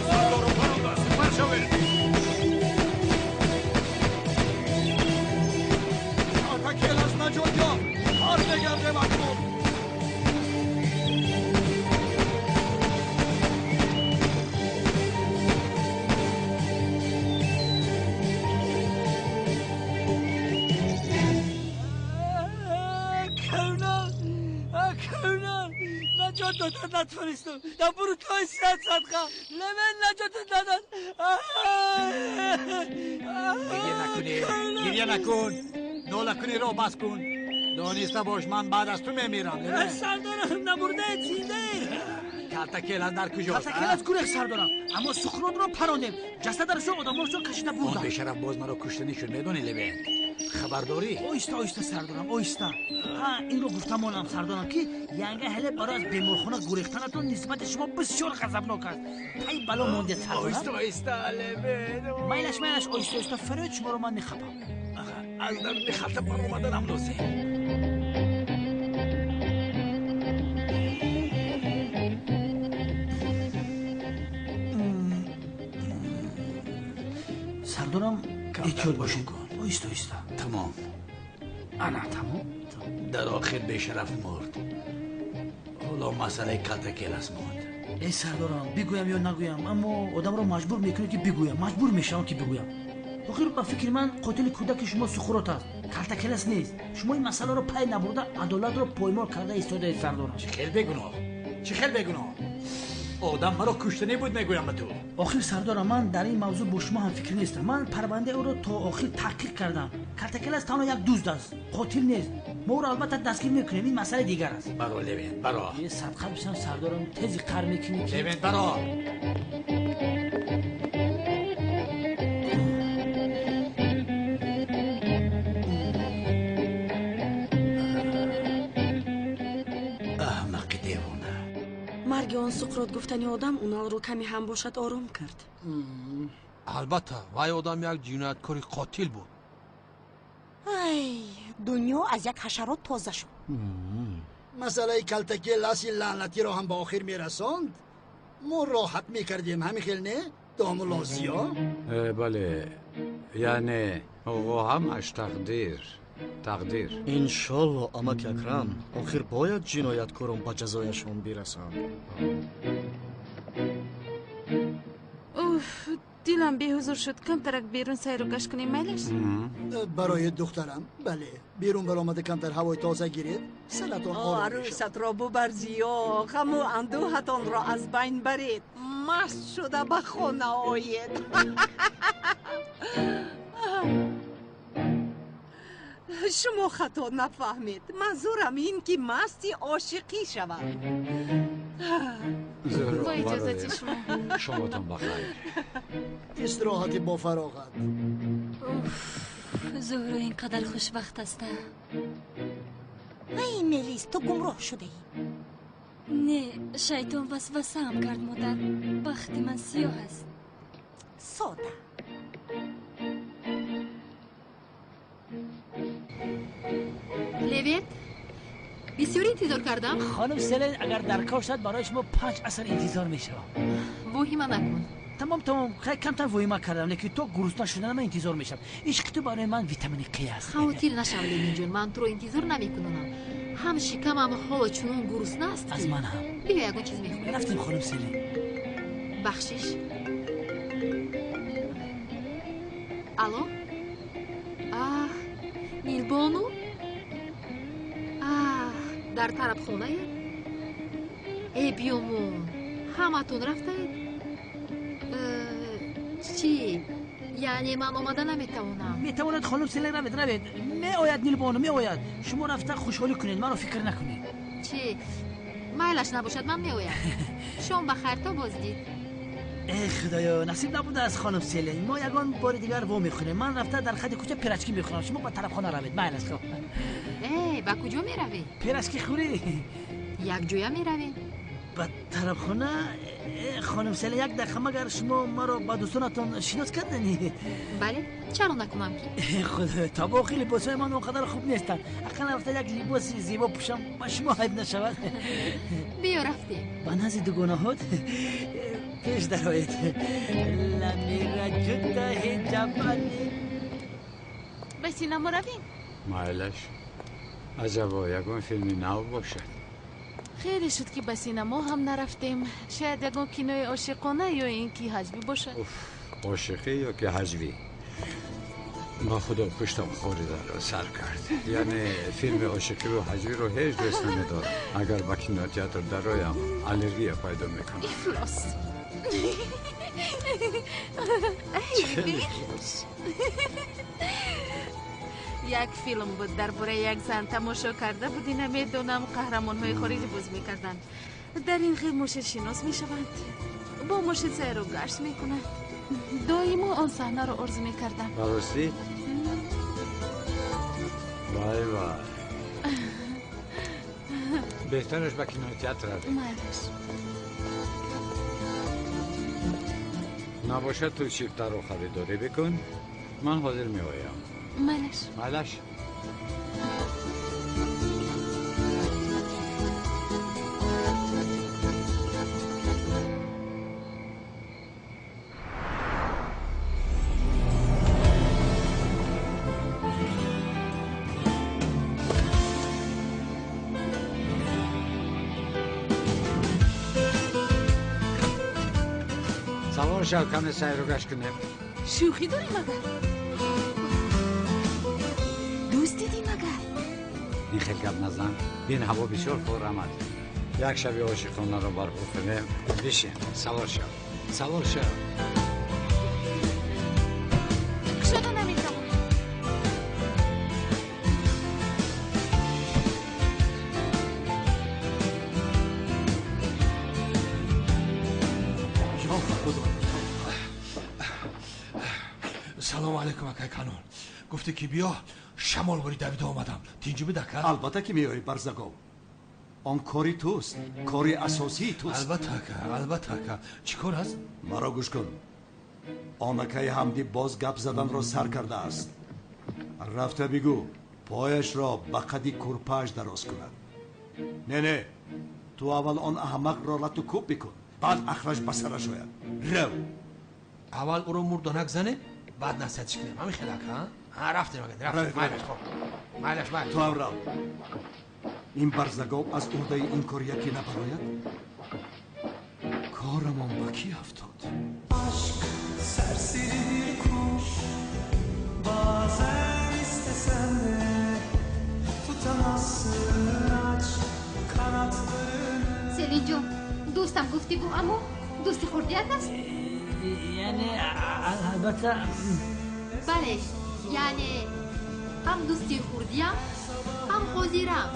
Сардору паронда, сипар шавед! Калтакелас наҷот ёфт! Бармегардем акнун! Наҷот додан натонистам. Дар бурутҳои сиҳат садқа. Левен наҷотат надод. Гиря накунӣ, гиря накун. Нола куниро бас кун. Дониста бош, ман баъд аз ту мемирам. Сардорам, намурдаед, зиндаед. Калтакелас дар куҷост? Калтакелас гурехт, сардорам. Аммо Суқротро парондем. Ҷасадарашро одамонашон кашида бурданд. Он бешараф боз маро куштанӣ шуд, медонӣ, Левен? Хабардорӣ? Оҳиста, оҳиста, сардорам, оҳиста. Ҳа, инро гуфта монам, сардорам, ки янга ҳеле барои аз беморхона гурехтанатон нисбати шумо бисёр ғазабнок аст. Тай бало мондед, сардорам. Оҳиста, оҳиста, Левен. Майлаш, майлаш, оҳиста, оҳиста, фарёд шуморо ман мехапам. Аз даруни халта баромаданам лозим. Сардорам, эҳтиёт бошед. Оҳиста, оҳиста. Тамом. Ана, тамом. Дар охир бешараф мурд. Ҳоло масъалаи Калтакелас монд. Эй сардорам, бигӯям ё нагӯям, аммо одамро маҷбур мекунед ки бигӯям, маҷбур мешавам ки бигӯям. Охир ба фикри ман қотили кӯдаки шумо Суқрот аст, Калтакелас нест. Шумо ин масъаларо пай набурда адолатро поймол карда истодаед, сардорам. Чӣ хел бегуноҳ? Чӣ хел бегуноҳ? Одам маро куштанӣ буд, мегӯям ба ту. Охир сардорам, ман дар ин мавзӯъ бо шумо ҳамфикр нестам. Ман парвандаи ӯро то охир таҳқиқ кардам. Калтакелас танҳо як дузд аст, қотил нест. Мо ӯро албатта дастгир мекунем, ин масъалаи дигар аст. Баро, Левен, баро. Е садқа бишам, сардорам, тези қар мекунӣ ки. Левен, баро. Аҳмақи девона. Марги он Суқрот гуфтани одам Уналро каме ҳам бошад ором кард. Албатта, вай одам як ҷинояткори қотил буд. Ай, дунё аз як ҳашарот тоза шуд. Масъалаи Калтакеласи лаънатиро ҳам ба охир мерасонд. Мо роҳат мекардем, ҳамин хел не, домулло Зиё? Бале, яъне оғо ҳамаш тақдир, тақдир. Иншолло, амаки Акрам, охир бояд ҷинояткорон ба ҷазояшон бирасанд. Уф, дилам беҳузур шуд. Камтарак берун сайру гашт кунем, майлаш? Барои духтарам, бале. Берун баромада камтар ҳавои тоза гиред, саратон ором мешавад. Арӯсатро бубар, Зиё, ғаму андӯҳатонро аз байн баред. Маст шуда ба хона оед. Шумо хато нафаҳмед. Манзурам ин ки масти ошиқӣ шавад. Бо иҷозати шумо. Шомотон бахайр. Истироҳати бо фароғат. Зуҳро ин қадар хушбахт аст. Ай, Мелис, ту гумроҳ шудаӣ. Не, шайтон васвасаам кард, модар. Бахти ман сиёҳ аст. Сода. Левент, бисёр интизор кардам. Хонум Селен, агар дар кор шуд, барои шумо 5 аср интизор мешавам. Воҳима накун. Тамом, тамом, хеле камтар воҳима кардам, лекин то гурусна шуданам интизор мешавам. Ишқи ту барои ман витамини Қ аст. Хавотир нашав, Ленинҷон, ман туро интизор намекунонам. Ҳам шикамам ҳоло чунон гурусна аст ки. Аз ман ҳам. Биё ягон чиз мехӯрем. Рафтем, хонум Селен. Бахшиш. Алло? Аҳ, Нилбону? Аҳ, дар тарабхонаед? Э, биёмон, ҳаматон рафтаед? Чӣ? Яъне ман омада наметавонам. Метавонад, хонум Селин, равед, равед. Меояд Нилбону, меояд. Шумо рафта хушҳолӣ кунед, маро фикр накунед. Чӣ? Майлаш набошад, ман меоям. Шом ба хайр, то боздид. Э, худоё, насиб набудааст, хонум Селин. Мо ягон бори дигар во мехӯрем. Ман рафта дар хати кӯча пирачки мехӯрам. Шумо ба тарабхона равед. Майлаш, хоб. Э, ба куҷо меравед? Пирачки хӯрӣ. Якҷоя меравем. Ба тарабхона? Хонум Селин, як дақиқа, магар шумо маро ба дӯстонатон шинос кардани? Бале, чаро накунам ки? Худоё, табохи либосҳои ман он қадар хуб нестанд. Ақаллан рафта як либоси зебо пӯшам, ба шумо айб нашавад. Биё, рафтем. Ба назди дугонаҳот пеш дароед. Ламира ҷудаҳи ҷабани. Ба синамо равем? Майлаш, аҷабо, ягон филми нав бошад. Хеле шуд, ки ба синамо ҳам нарафтем. Шояд ягон кинои ошиқона ё ин ки ҳаҷвӣ бошад. Ошиқӣ ё ки ҳаҷвӣ? Ба худо, пуштам хоридаро сар кард. Яъне филми ошиқиву ҳаҷвиро ҳеҷ дӯст намедорам. Агар ба кинотеатр дароям, аллергия пайдо мекунам. Ифлос. Як филм буд дар бораи як зан, тамошо карда будӣ, намедонам, қаҳрамонҳои хориҷӣ боз мекарданд. Дар ин хел мошиншинос мешаванд, бо мошин сайру гашт мекунанд. Доимо он саҳнаро орзу мекардам. Ба ростӣ? Вай, вай, беҳтараш ба кинотеатр равем. Майлаш. Набошад, ту чиптаро харидорӣ бикун, ман ҳозир меоям. Майлаш. Майлаш. Савор шав, каме сайру гашт кунем. Шӯхӣ дорӣ магар? Дӯст дидӣ магар? Ин хел гап назан. Бин, ҳаво бисёр форам аст. Як шаби ошиқонаро барпо кунем. Бишин, савор шав, савор шав. Кушода наметавонам. Ё худо! Салому алайкум, акай Канон. Гуфтӣ, ки биё, шамол бори давида омадам. Тинҷу бидака? Албатта, ки меоӣ, барзагов. Он кори туст, кори асосии туст. Албатта, ака, албатта, ака. Чӣ кор аст? Маро гӯш кун. Он акаи Ҳамдӣ боз гап заданро сар кардааст. Рафта бигӯ, пояшро ба қади курпааш дароз кунад. Не, не, ту аввал он аҳмақро лату кӯб бикун, баъд ахраш ба сараш ояд. Рав. Аввал ӯро мурдонак занем, баъд насиҳатиш кунем. Ҳамин хел, ака? А, рафтем, ака, рафтем. Майлаш, хоб, майлаш, майлаш. Ту ҳам рав. Ин барзагов аз уҳдаи ин кор яке набарояд, корамон ба кӣ афтод? Aşk serseri bir kuş. Bazen istesen de tutamazsın, aç kanatlarını. Селинҷон, дӯстам гуфтиву, аммо дӯсти хурдият аст? Яъне, албатта. Бале, яъне ҳам дӯсти хурдиям, ҳам ҳозирам,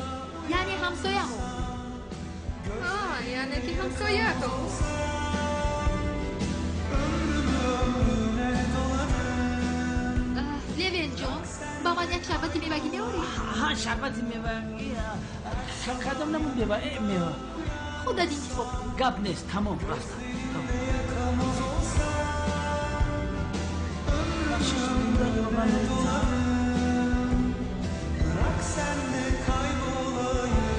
яъне ҳамсоямон. Яъне ки ҳамсоятон. Левенҷон, ба ман як шарбати мевагӣ меорӣ? Ҳа, шарбати мевагӣ. Кадом намуд мева? Мева худат интихоб кун. Гап нест, тамом, рафтам. Bırak senle kaybolayım.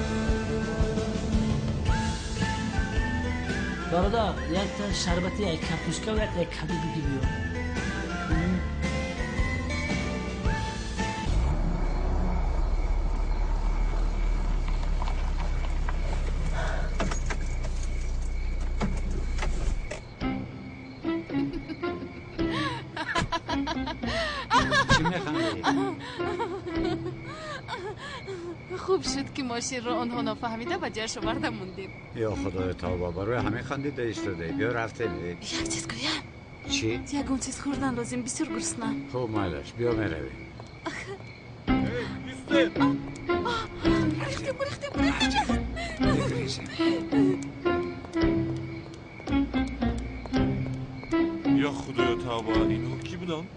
Бародар, якта шарбати як картошка ва як каду биги биё. Хуб шуд, ки мошинро онҳо нофаҳмида ба ҷояш оварда мондем. Ё худои тавба, барои ҳамин хандида истодаӣ. Биё рафтем. Як чиз гӯям. Чӣ? Ягон чиз хӯрдан лозим, бисёр гурусна. Хуб, майлаш, биё меравем. Гурехтем, гурехтем, гурехтем. Мегурезем. Ё худоё тавба, инҳо кӣ буданд?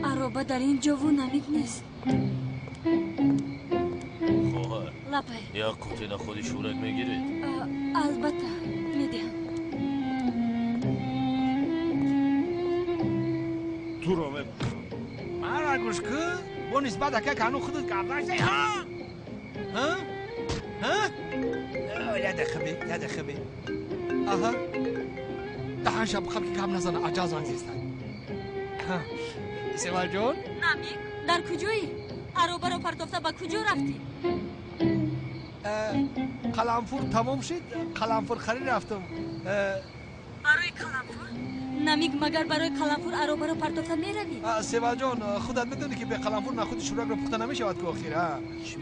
Ароба дар ин ҷову намик нест. Хоҳар, лабай. Як қути находи шӯрак мегиред? Албатта, медиҳам. Туро Мара гӯш кӯ, бо нисбат ака кану худат гап заштай, ҳа? Ҳа? Ҳа? Яде хибе, яде хибе. Аҳа. Даҳан шаб хаб ки гап назана, аҷал занг зестан. Севалҷон? Намик, дар куҷоӣ? Аробаро партофта ба куҷо рафтӣ? Қаламфур тамом шид, қаламфур харид рафтам. Барои қаламфур? Намик, магар барои қаламфур аробаро партофта меравӣ? Севалҷон, худат медонӣ, ки бе қаламфур нахуди шӯракро пухта намешавад ку охир, а?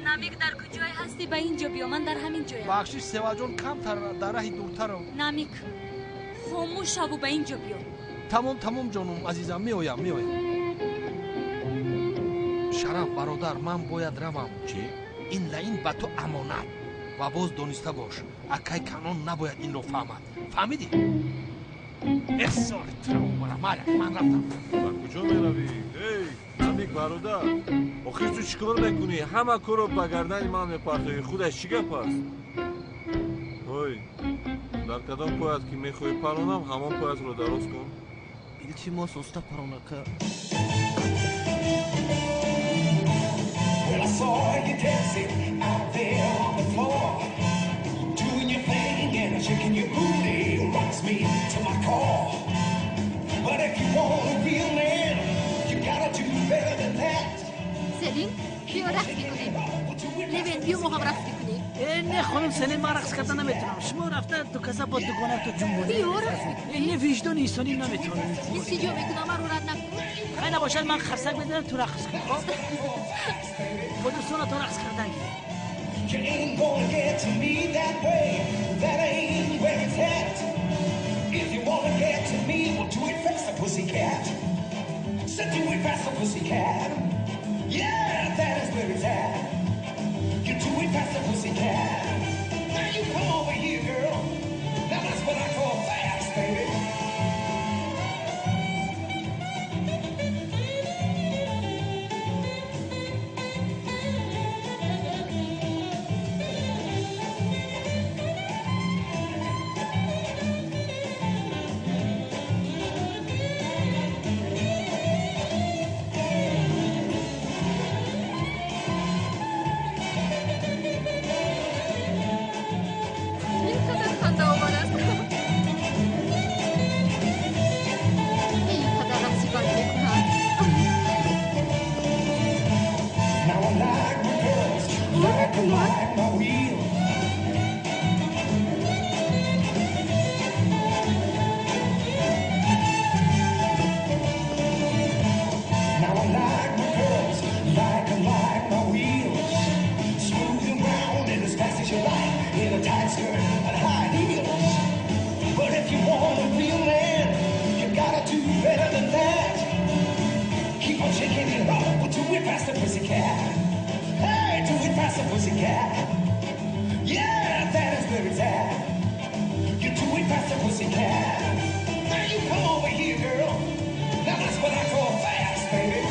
Намик, дар куҷое ҳастӣ? Ба ин ҷо биё, ман дар ҳамин ҷоям. Бахшиш, Севалҷон, камтар дар раҳи дуртарам. Намик, хомӯш шаву ба ин ҷо биё. Тамом, тамом, ҷонум азизам, меоям, меоям. Шараф бародар, ман бояд равам. Чӣ? Ин лаин ба ту амонат. Ва боз дониста бош, акай Канон набояд инро фаҳмад. Фаҳмидӣ? Эсори туро умбара, майла, ман рафтам. Ба куҷо меравӣ? Эй, Намик бародар, охир ту чӣ кор мекунӣ? Ҳама корро ба гардани ман мепартоӣ. Худаш чӣ гап аст? Ой, дар кадом поят ки мехоҳӣ паронам, ҳамон поятро дароз кун. Илтимос, уста паронака. Well, I saw you dancing out there on the floor, doing your thing and shaking your booty rocks me to my core. But if you want a real man, you gotta do better than that. Селин, биё рақс мекунем. Левен, биё мо ҳам рақс мекунем. Не, хонум Селин, ман рақс карда наметавонам. Шумо рафта ду каса бо дугонато ҷунбонед. Биё рақс мекунем. Не, виҷдони инсонӣ наметавонам. Илтиҷо мекунам, маро рад накун. Хай набошад, ман харсак медиҳам, ту рақс кун, хоб? Бо дӯстонато рақс кардан гир. You ain't gonna get to me that way. That ain't where it's at. If you wanna get to me, well, do it faster, pussycat. So do it faster, pussycat. Yeah, that is where it's at. You do it faster, pussycat. Now you come over here, girl. Now that's what I call fast, baby. Хандаовар аст. Ин қадар рақси бад мекунад. Now I like my girls like I like my wheel. Now I like my girls like I like my wheels. Smooth and round and as fast as you like in a tight skirt and high heels. But if you want a real man, you gotta do better than that. Keep on shaking it up, well, do it faster, pussycat. Hey, do it faster, pussycat. Yeah, that is where it's at. You do it faster, pussycat. Now you come over here, girl. Now that's what I call fast, baby.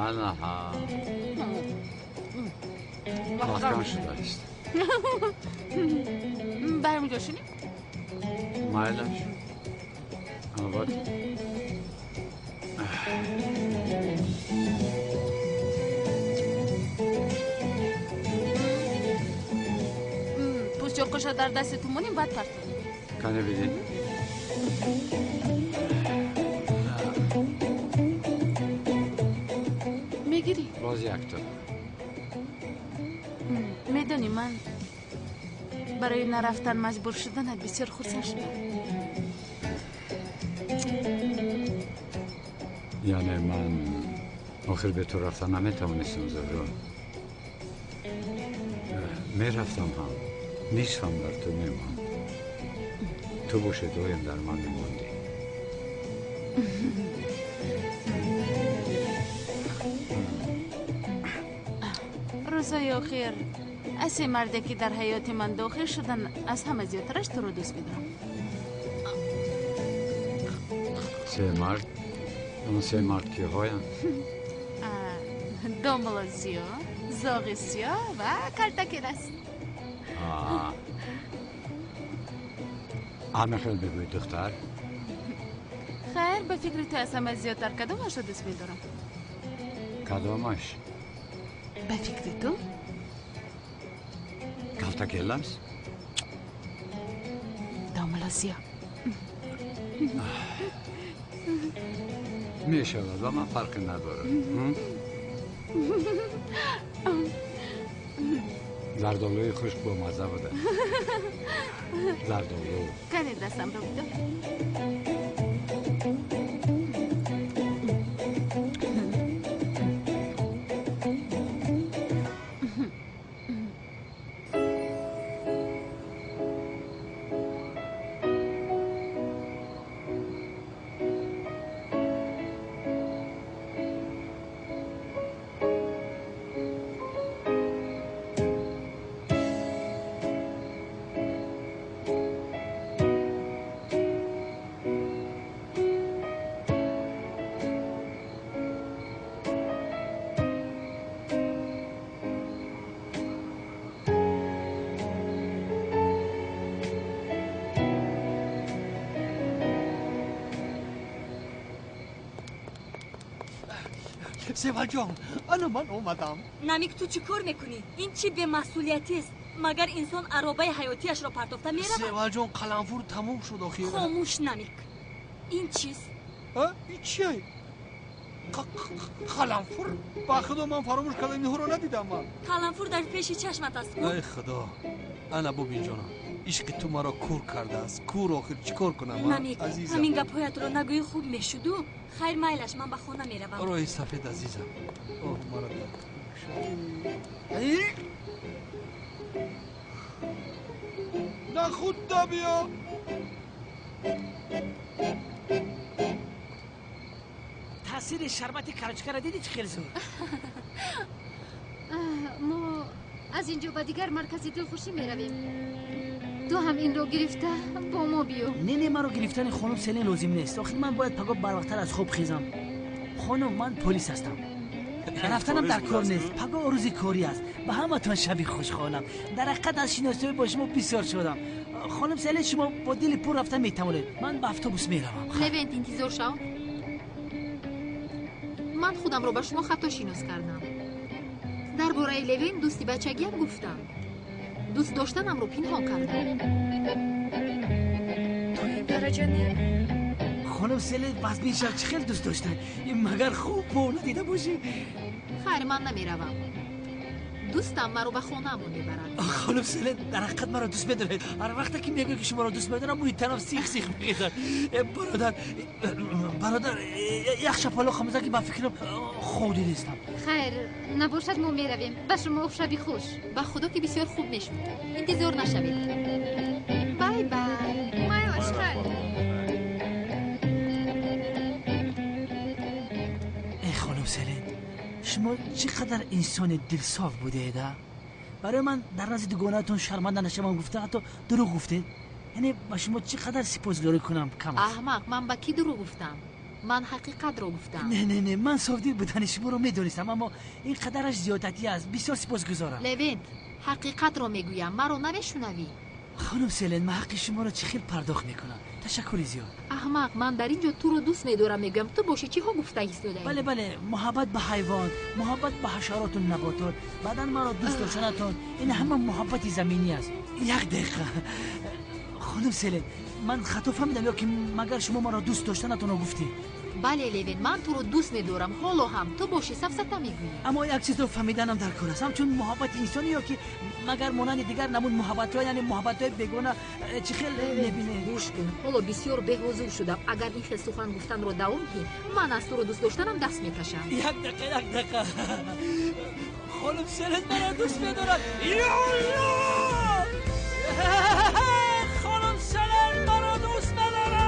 Анаҳа, маҳкам шудааст. Бармегашинем? Майлаш, албатта. бошад дар дасти ту монем, баъд партоем. Кане бидин. Мегирӣ? Боз якто. Медонӣ, ман барои нарафтан маҷбур шуданат бисёр хурсанд шудам. Яъне ман охир бе ту рафта наметавонистам, Зуҳро. Мерафтам ҳам, нисфам дар ту мемонд. Ту боши доим дар ман мемондӣ. Рӯзҳои охир аз се марде ки дар ҳаёти ман дохил шуданд, аз ҳама зиёдтараш туро дӯст медорам. Се мард? Он се мард киҳоянд? Домла Зиё, зоғи сиёҳ ва калтакелас. Ҳама хел бигӯй, духтар. Хайр, ба фикри ту аз ҳама зиёдтар кадомашро дӯст медорам? Кадомаш? Ба фикри ту? Калтакелас? Домла Зиё. Мешавад, ба ман фарқе надорад. Зардолуи хушк бомазза буда. Зардолу. Кане дастамро бидор. Севалҷон, ана ман омадам. Намик, ту чӣ кор мекунӣ? Ин чӣ бемасъулиятист? Магар инсон аробаи ҳаётиашро партофта меравад? Севалҷон, қаламфур тамом шуд охир. Хомӯш, Намик. Ин чист? Ин чие? Қаламфур? Ба худо, ман фаромӯш кардам, инҳоро надидам ман. Қаламфур дар пеши чашмат аст. Ай худо, ана бубин ҷонам, ишқи ту маро кур кардааст. Кур, охир чӣ кор кунам? Намик, ҳамин гапҳоятро нагӯӣ хуб мешуду. Хайр, майлаш, ман ба хона меравам. Роҳи сафед, азизам. Оҳ, маро на худда биё. Таъсири шарбати карочкаро дидӣ чӣ хел зуд? Мо аз ин ҷо ба дигар маркази дилхушӣ меравем. Ту ҳам инро гирифта бо мо биё. Не, не, маро гирифтани хонум Селин лозим нест. Охир ман бояд пагоҳ барвақттар аз хоб хезам. Хонум, ман полис ҳастам. Рафтанам дар кор нест. Пагоҳ рӯзи корӣ аст. Ба ҳаматон шаби хуш, хонам. Дар ҳақиқат аз шиносоӣ бо шумо бисёр шудам. Хонум Селин, шумо бо дили пур рафта метавонед. Ман ба автобус меравам. Левент, интизор шав. Ман худамро ба шумо хато шинос кардам. Дар бораи Левент дӯсти бачагиам гуфтам. Дӯст доштанамро пинҳон кардам. То ин дараҷа не? Хонум Селин, вазни шав чӣ хел дӯст доштан? Ин магар хуб бо надида бошӣ? Хайр, ман намеравам. Дӯстам маро ба хонаамон мебарад. Хонум Селин, дар ҳақиқат маро дӯст медоред. Ҳар вақте ки мегӯед ки шуморо дӯст медорам, мӯи танам сих сих мехезад. Бародар, бародар, як шапалоқ хамза ки ба фикрам хоб дидистам. Хайр, набошад, мо меравем. Ба шумо шаби хуш. Ба худо ки бисёр хуб мешуд. Интизор нашавед. Бай бай. Майлаш, хайр. Эй хонум Селин, шумо чӣ қадар инсони дилсоф будед, а? Барои ман дар назди дугонаатон шарманда нашавам гуфта, ҳатто дурӯғ гуфтед. Яъне ба шумо чӣ қадар сипосгузорӣ кунам кам аст. Аҳмақ, ман ба кӣ дурӯғ гуфтам? Ман ҳақиқатро гуфтам. Не, не, не, ман софдил будани шуморо медонистам, аммо ин қадараш зиёдатӣ аст. Бисёр сипосгузорам. Левент, ҳақиқатро мегӯям, маро намешунавӣ. Хонум Селен, ман ҳаққи шуморо чӣ хел пардохт мекунам? Ташаккури зиёд. Аҳмақ, ман дар ин ҷо туро дӯст медорам мегӯям, ту боши чиҳо гуфта истодаӣ? Бале, бале, муҳаббат ба ҳайвон, муҳаббат ба ҳашароту наботот, баъдан маро дӯст доштанатон, ин ҳама муҳаббати заминӣ аст. Як дақиқа. Хонум Селен, ман хато фаҳмидам ё ки магар шумо маро дӯст доштанатонро гуфтӣ? Бале, Левин, ман туро дӯст медорам, ҳоло ҳам. Ту боши сафсата мегӯӣ. Аммо як чизро фаҳмиданам дар кор аст. Ҳамчун муҳаббати инсонӣ ё ки магар монанди дигар намуд муҳаббатҳо, яъне муҳаббатҳои бегона, чӣ хел мебинед? Гӯш кун, ҳоло бисёр беҳузур шудам. Агар ин хел сухан гуфтанро давом диҳӣ, ман аз туро дӯст доштанам даст мекашам. Як дақиқа, як дақиқа. Хонум Селен маро дӯст медорад. Ё Аллоҳ! Хонум Селен маро дӯст медорад.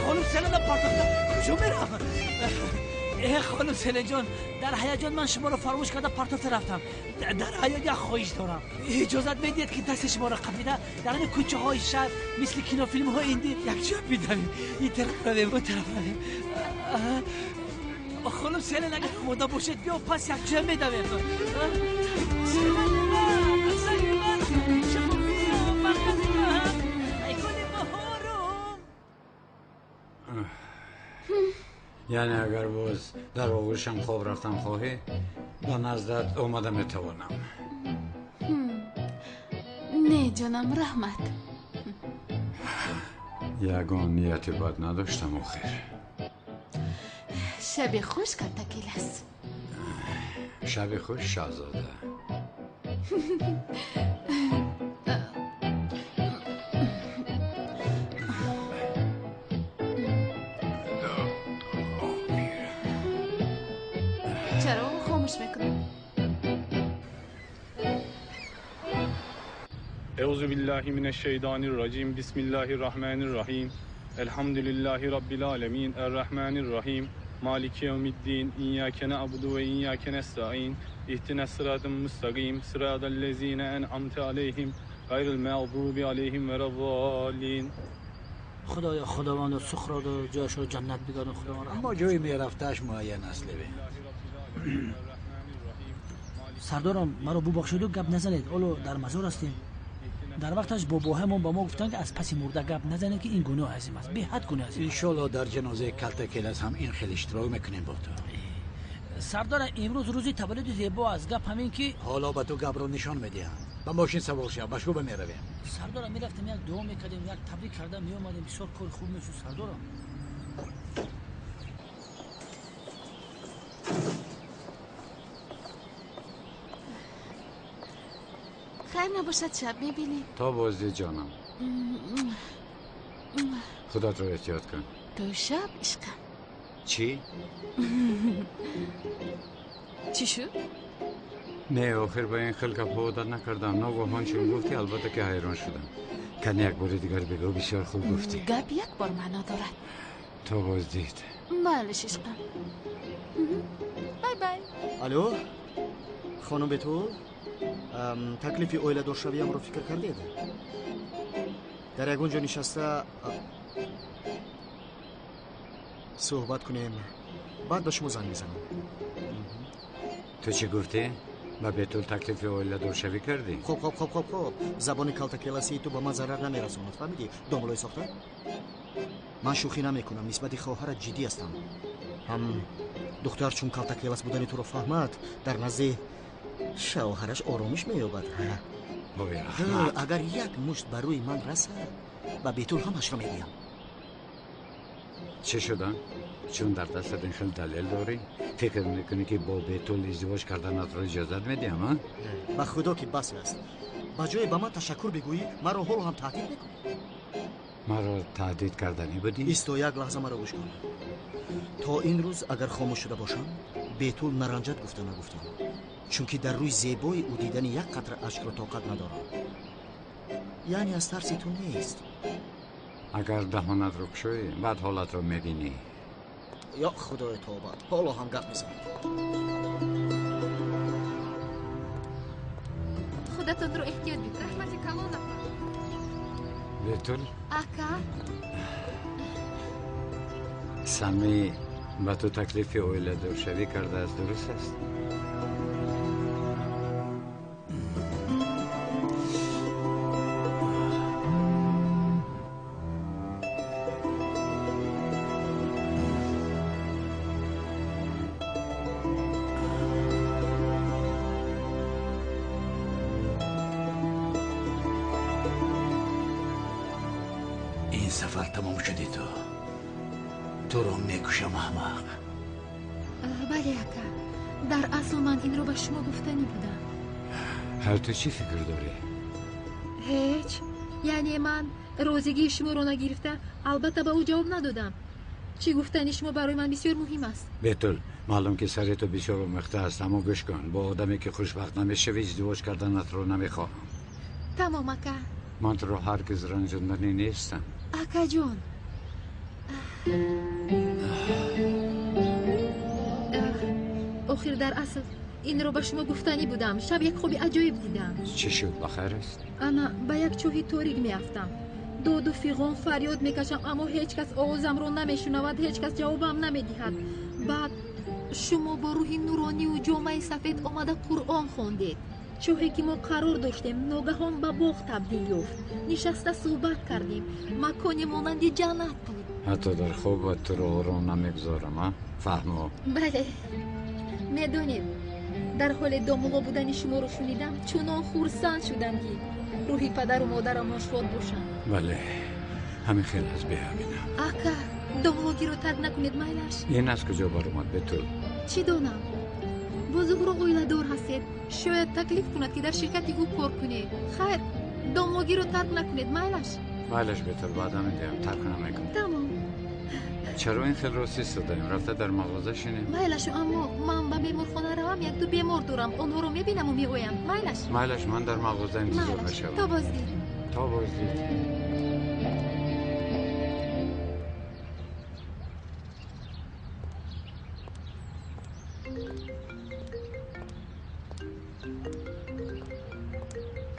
Хонум Селена партохта куҷо меравам? Э, хонум Селенҷон, дар ҳаяҷон ман шуморо фаромӯш карда партохта рафтам. Дар ҳаёт як хоҳиш дорам. Иҷозат медиҳед ки дасти шуморо қапида дар ҳамин кӯчаҳои шаҳр мисли кинофилмҳои ҳиндӣ якҷоя бидавем? Ин тараф равем, он тараф равем. Хонум Селен, агар омода бошед, биё пас якҷоя медавем. Яъне агар боз дар оғӯшам хоб рафтан хоҳӣ, ба наздат омада метавонам. Не, ҷонам, раҳмат. Ягон нияти бад надоштам охир. Шаби хуш, Калтакелас. Шаби хуш, шаҳзода. Чароғро хомӯш мекунам. Euzu billahi mineşşeytanirracim. Bismillahirrahmanirrahim. Elhamdülillahi rabbil alamin. Errahmanirrahim. Maliki yevmiddin. İyyake na'budu ve iyyake nestaîn. İhdinas sıratal müstakim. Sıratal lezine en'amte aleyhim. Gayril mağdubi aleyhim velezzallin. Худоё, Худовандо, Суқротро ҷояшро ҷаннат бигардон, Худованд. Аммо ҷои мерафтааш муайян аст, Левин. Сардорам, маро бубахшеду гап назанед. Ҳоло дар мазор ҳастем. Дар вақташ бобоҳамон ба мо гуфтанд, ки аз паси мурда гап назанед, ки ин гуноҳ азим аст, беҳад гуноҳ азим аст. Иншолло дар ҷанозаи Калтакелас ҳам ин хел иштирок мекунем бо ту. Сардора, имрӯз рӯзи таваллуди зебо аст. Гап ҳамин ки ҳоло ба ту гапро нишон медиҳам. Ба мошин савор шав, ба шӯъба меравем. Сардора, мерафтем, як дуо мекардем, як табрик карда меомадем, бисёр кори хуб мешуд, сардора. Хайр набошад, шаб мебинем. То боздид, ҷонам. Худатро эҳтиёт кун. То шаб, ишқам. Чӣ? Чӣ шуд? Не, охир ба ин хел гапҳо одат накардам. Ногаҳон чун гуфтӣ, албатта ки ҳайрон шудам. Кани як бори дигар бигӯ, бисёр хуб гуфтӣ. Гап як бор маъно дорад. То боздид. Майлиш, ишқам. Бай бай. Алло, хонум Бетул, таклифи оиладоршавиамро фикр кардед? Дар ягон ҷо нишаста суҳбат кунем, баъд ба шумо занг мезанам. Ту чӣ гуфтӣ? Ба Бетул таклифи оиладоршавӣ кардӣ? Хоб, хоб, хоб, хоб, хоб. Забони калтакеласии ту ба ман зарар намерасонад, фаҳмидӣ? Домулои сохта? Ман шӯхӣ намекунам, нисбати хоҳарат ҷиддӣ ҳастам. Ҳам духтар чун калтакелас будани туро фаҳмад, дар назди шавҳараш оромиш меёбад. Агар як мушт ба рӯи ман расад, ба Бетул ҳамашро мегӯям. Чӣ шуда? Чун дар дастат ин хел далел дорӣ, фикр мекунӣ ки бо Бетул издивоҷ карданатро иҷозат медиҳам, а? Ба худо ки бас аст. Ба ҷое ба ман ташаккур бигӯӣ, маро ҳоло ҳам таҳдид мекунӣ. Маро таҳдид карданӣ будӣ? Исто, як лаҳза маро гӯш кун. То ин рӯз агар хомӯш шуда бошам, Бетул наранҷад гуфта нагуфтам, чунки дар рӯи зебои ӯ дидани як қатра ашкро тоқат надорам. Яъне аз тарси ту нест. Агар даҳонатро кушоӣ, баъд ҳолатро мебинӣ. Ё худои тоба, ҳоло ҳам гап мезанад. Худатонро эҳтиёт бикунед. Раҳмати калон, апа. Бетул? Ака? Сами ба ту таклифи оиладоршавӣ кардааст, дуруст аст? Сафар тамом шуди ту. Туро мекушам, аҳмақ. Бале, ака. Дар асл ман инро ба шумо гуфтанӣ будам. Ҳар ту чӣ фикр дорӣ? Ҳеҷ. Яъне ман розигии шуморо нагирифта, албатта ба ӯ ҷавоб надодам. Чӣ гуфтани шумо барои ман бисёр муҳим аст. Бетул, маълум ки сари ту бисёр омехта аст, аммо гӯш кун, бо одаме ки хушбахт намешавӣ издивоҷ карданатро намехоҳам. Тамом, ака. Ман туро ҳаргиз ранҷонданӣ нестам. Акаҷон. Охир дар асл инро ба шумо гуфтанӣ будам. Шаб як хоби аҷоиб дидам. Чӣ шуд, ба хайр аст? Ана ба як чоҳи торик меафтам. Доду фиғон фарёд мекашам, аммо ҳеҷ кас овозамро намешунавад, ҳеҷ кас ҷавобам намедиҳад. Баъд шумо бо рӯҳи нурониву ҷомаи сафед омада Қуръон хондед. Чоҳе ки мо қарор доштем, ногаҳон ба боғ табдил ёфт. Нишаста суҳбат кардем. Маконе монанди ҷаннат буд. Ҳатто дар хобат туро ором намегузорам, а? Фаҳмо? Бале. Медонед, дар ҳоле домулло будани шуморо шунидам, чунон хурсанд шудам, ки рӯҳи падару модарамон шод бошанд. Бале, ҳамин хел аст, беамина. Ака, домуллогиро тарк накунед, майлаш. Ин аз куҷо баромад, Бетул? Чӣ донам? Бо Зуҳро оиладор ҳастед. Шояд таклиф кунад, ки дар ширкати ӯ кор кунед. Хайр, домуллогиро тарк накунед, майлаш. Майлаш, Бетул, ваъда медиҳам, тарк намекунам. Тамом. Чаро ин хел рост истодаем? Рафта дар мағоза шинем. Майлашу, аммо ман ба беморхона равам, як-ду бемор дорам. Онҳоро мебинаму меоям. Майлаш. Майлаш, ман дар мағоза интизор мешавам. То боздид. То боздид.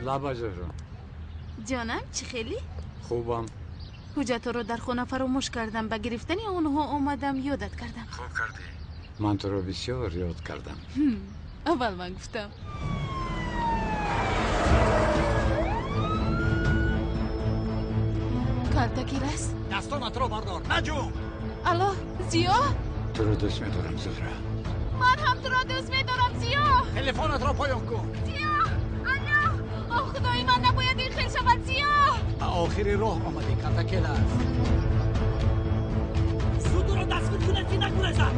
Лаба, Зуҳро. Ҷонам, чӣ хелӣ? Хубам. Ҳуҷҷатҳоро дар хона фаромӯш кардам, ба гирифтани онҳо омадам, ёдат кардам. Хуб кардӣ. Ман туро бисёр ёд кардам. Аввал ман гуфтам. Калтаки рас? Дастонатро бардор, наҷум! Алло, Зиё? Туро дӯст медорам, Зуҳра. Ман ҳам туро дӯст медорам, Зиё! Телефонатро поён кун. Зиё! Алло! О, худои ман, набояд ин хел шавад, Зиё! Ба охири роҳ омадӣ, Калтакелас. Зуд ӯро дастгир кунед, ки нагурезад.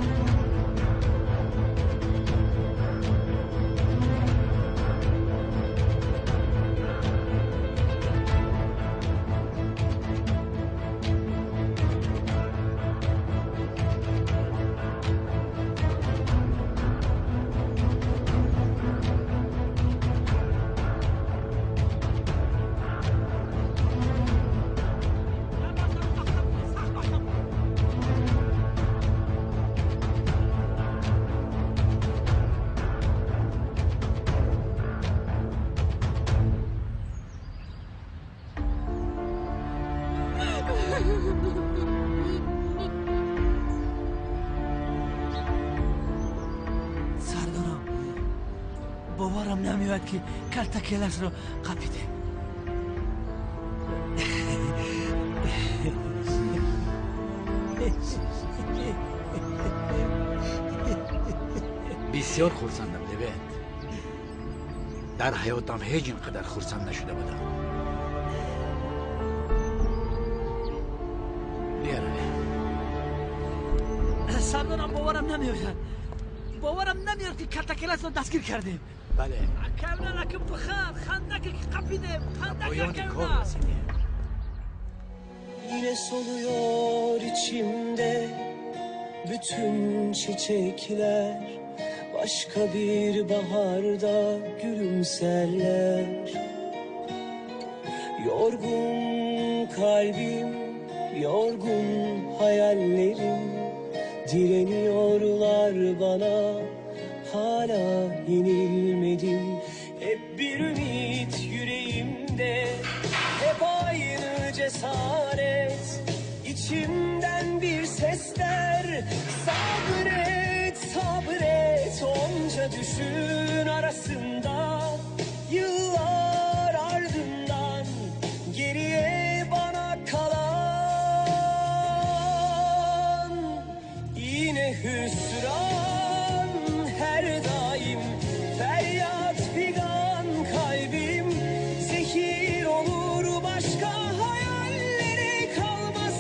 Сардорам, боварам намеояд, ки Калтакеласро қапидем. Бисёр хурсандам, Левент. Дар ҳаётам ҳеҷ ин қадар хурсанд нашуда будам. Биёравем. Сардорам, боварам намеояд. Боварам намеояд, ки Калтакеласро дастгир кардем. Бале. Акавлалаким биханд, хандаке ки қапидем, хандаке Поёни кор акавла. расидем. Yine soluyor içimde bütün çiçekler, başka bir baharda gülümserler. Yorgun kalbim, yorgun hayallerim direniyorlar bana, hala yenilmedim. Hep bir ümit yüreğimde, hep aynı cesaret. İçimden bir ses der, sabret, sabret. Onca düşün arasında, yıllar ardından geriye bana kalan yine hüsran her daim. Feryat figan kalbim, zehir olur başka hayallere kalmaz.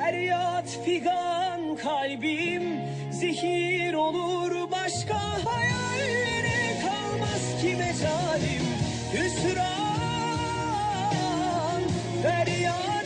Feryat figan kalbim zehir olur, başka hayallere kalmaz ki mecalim. Hüsran, feryat.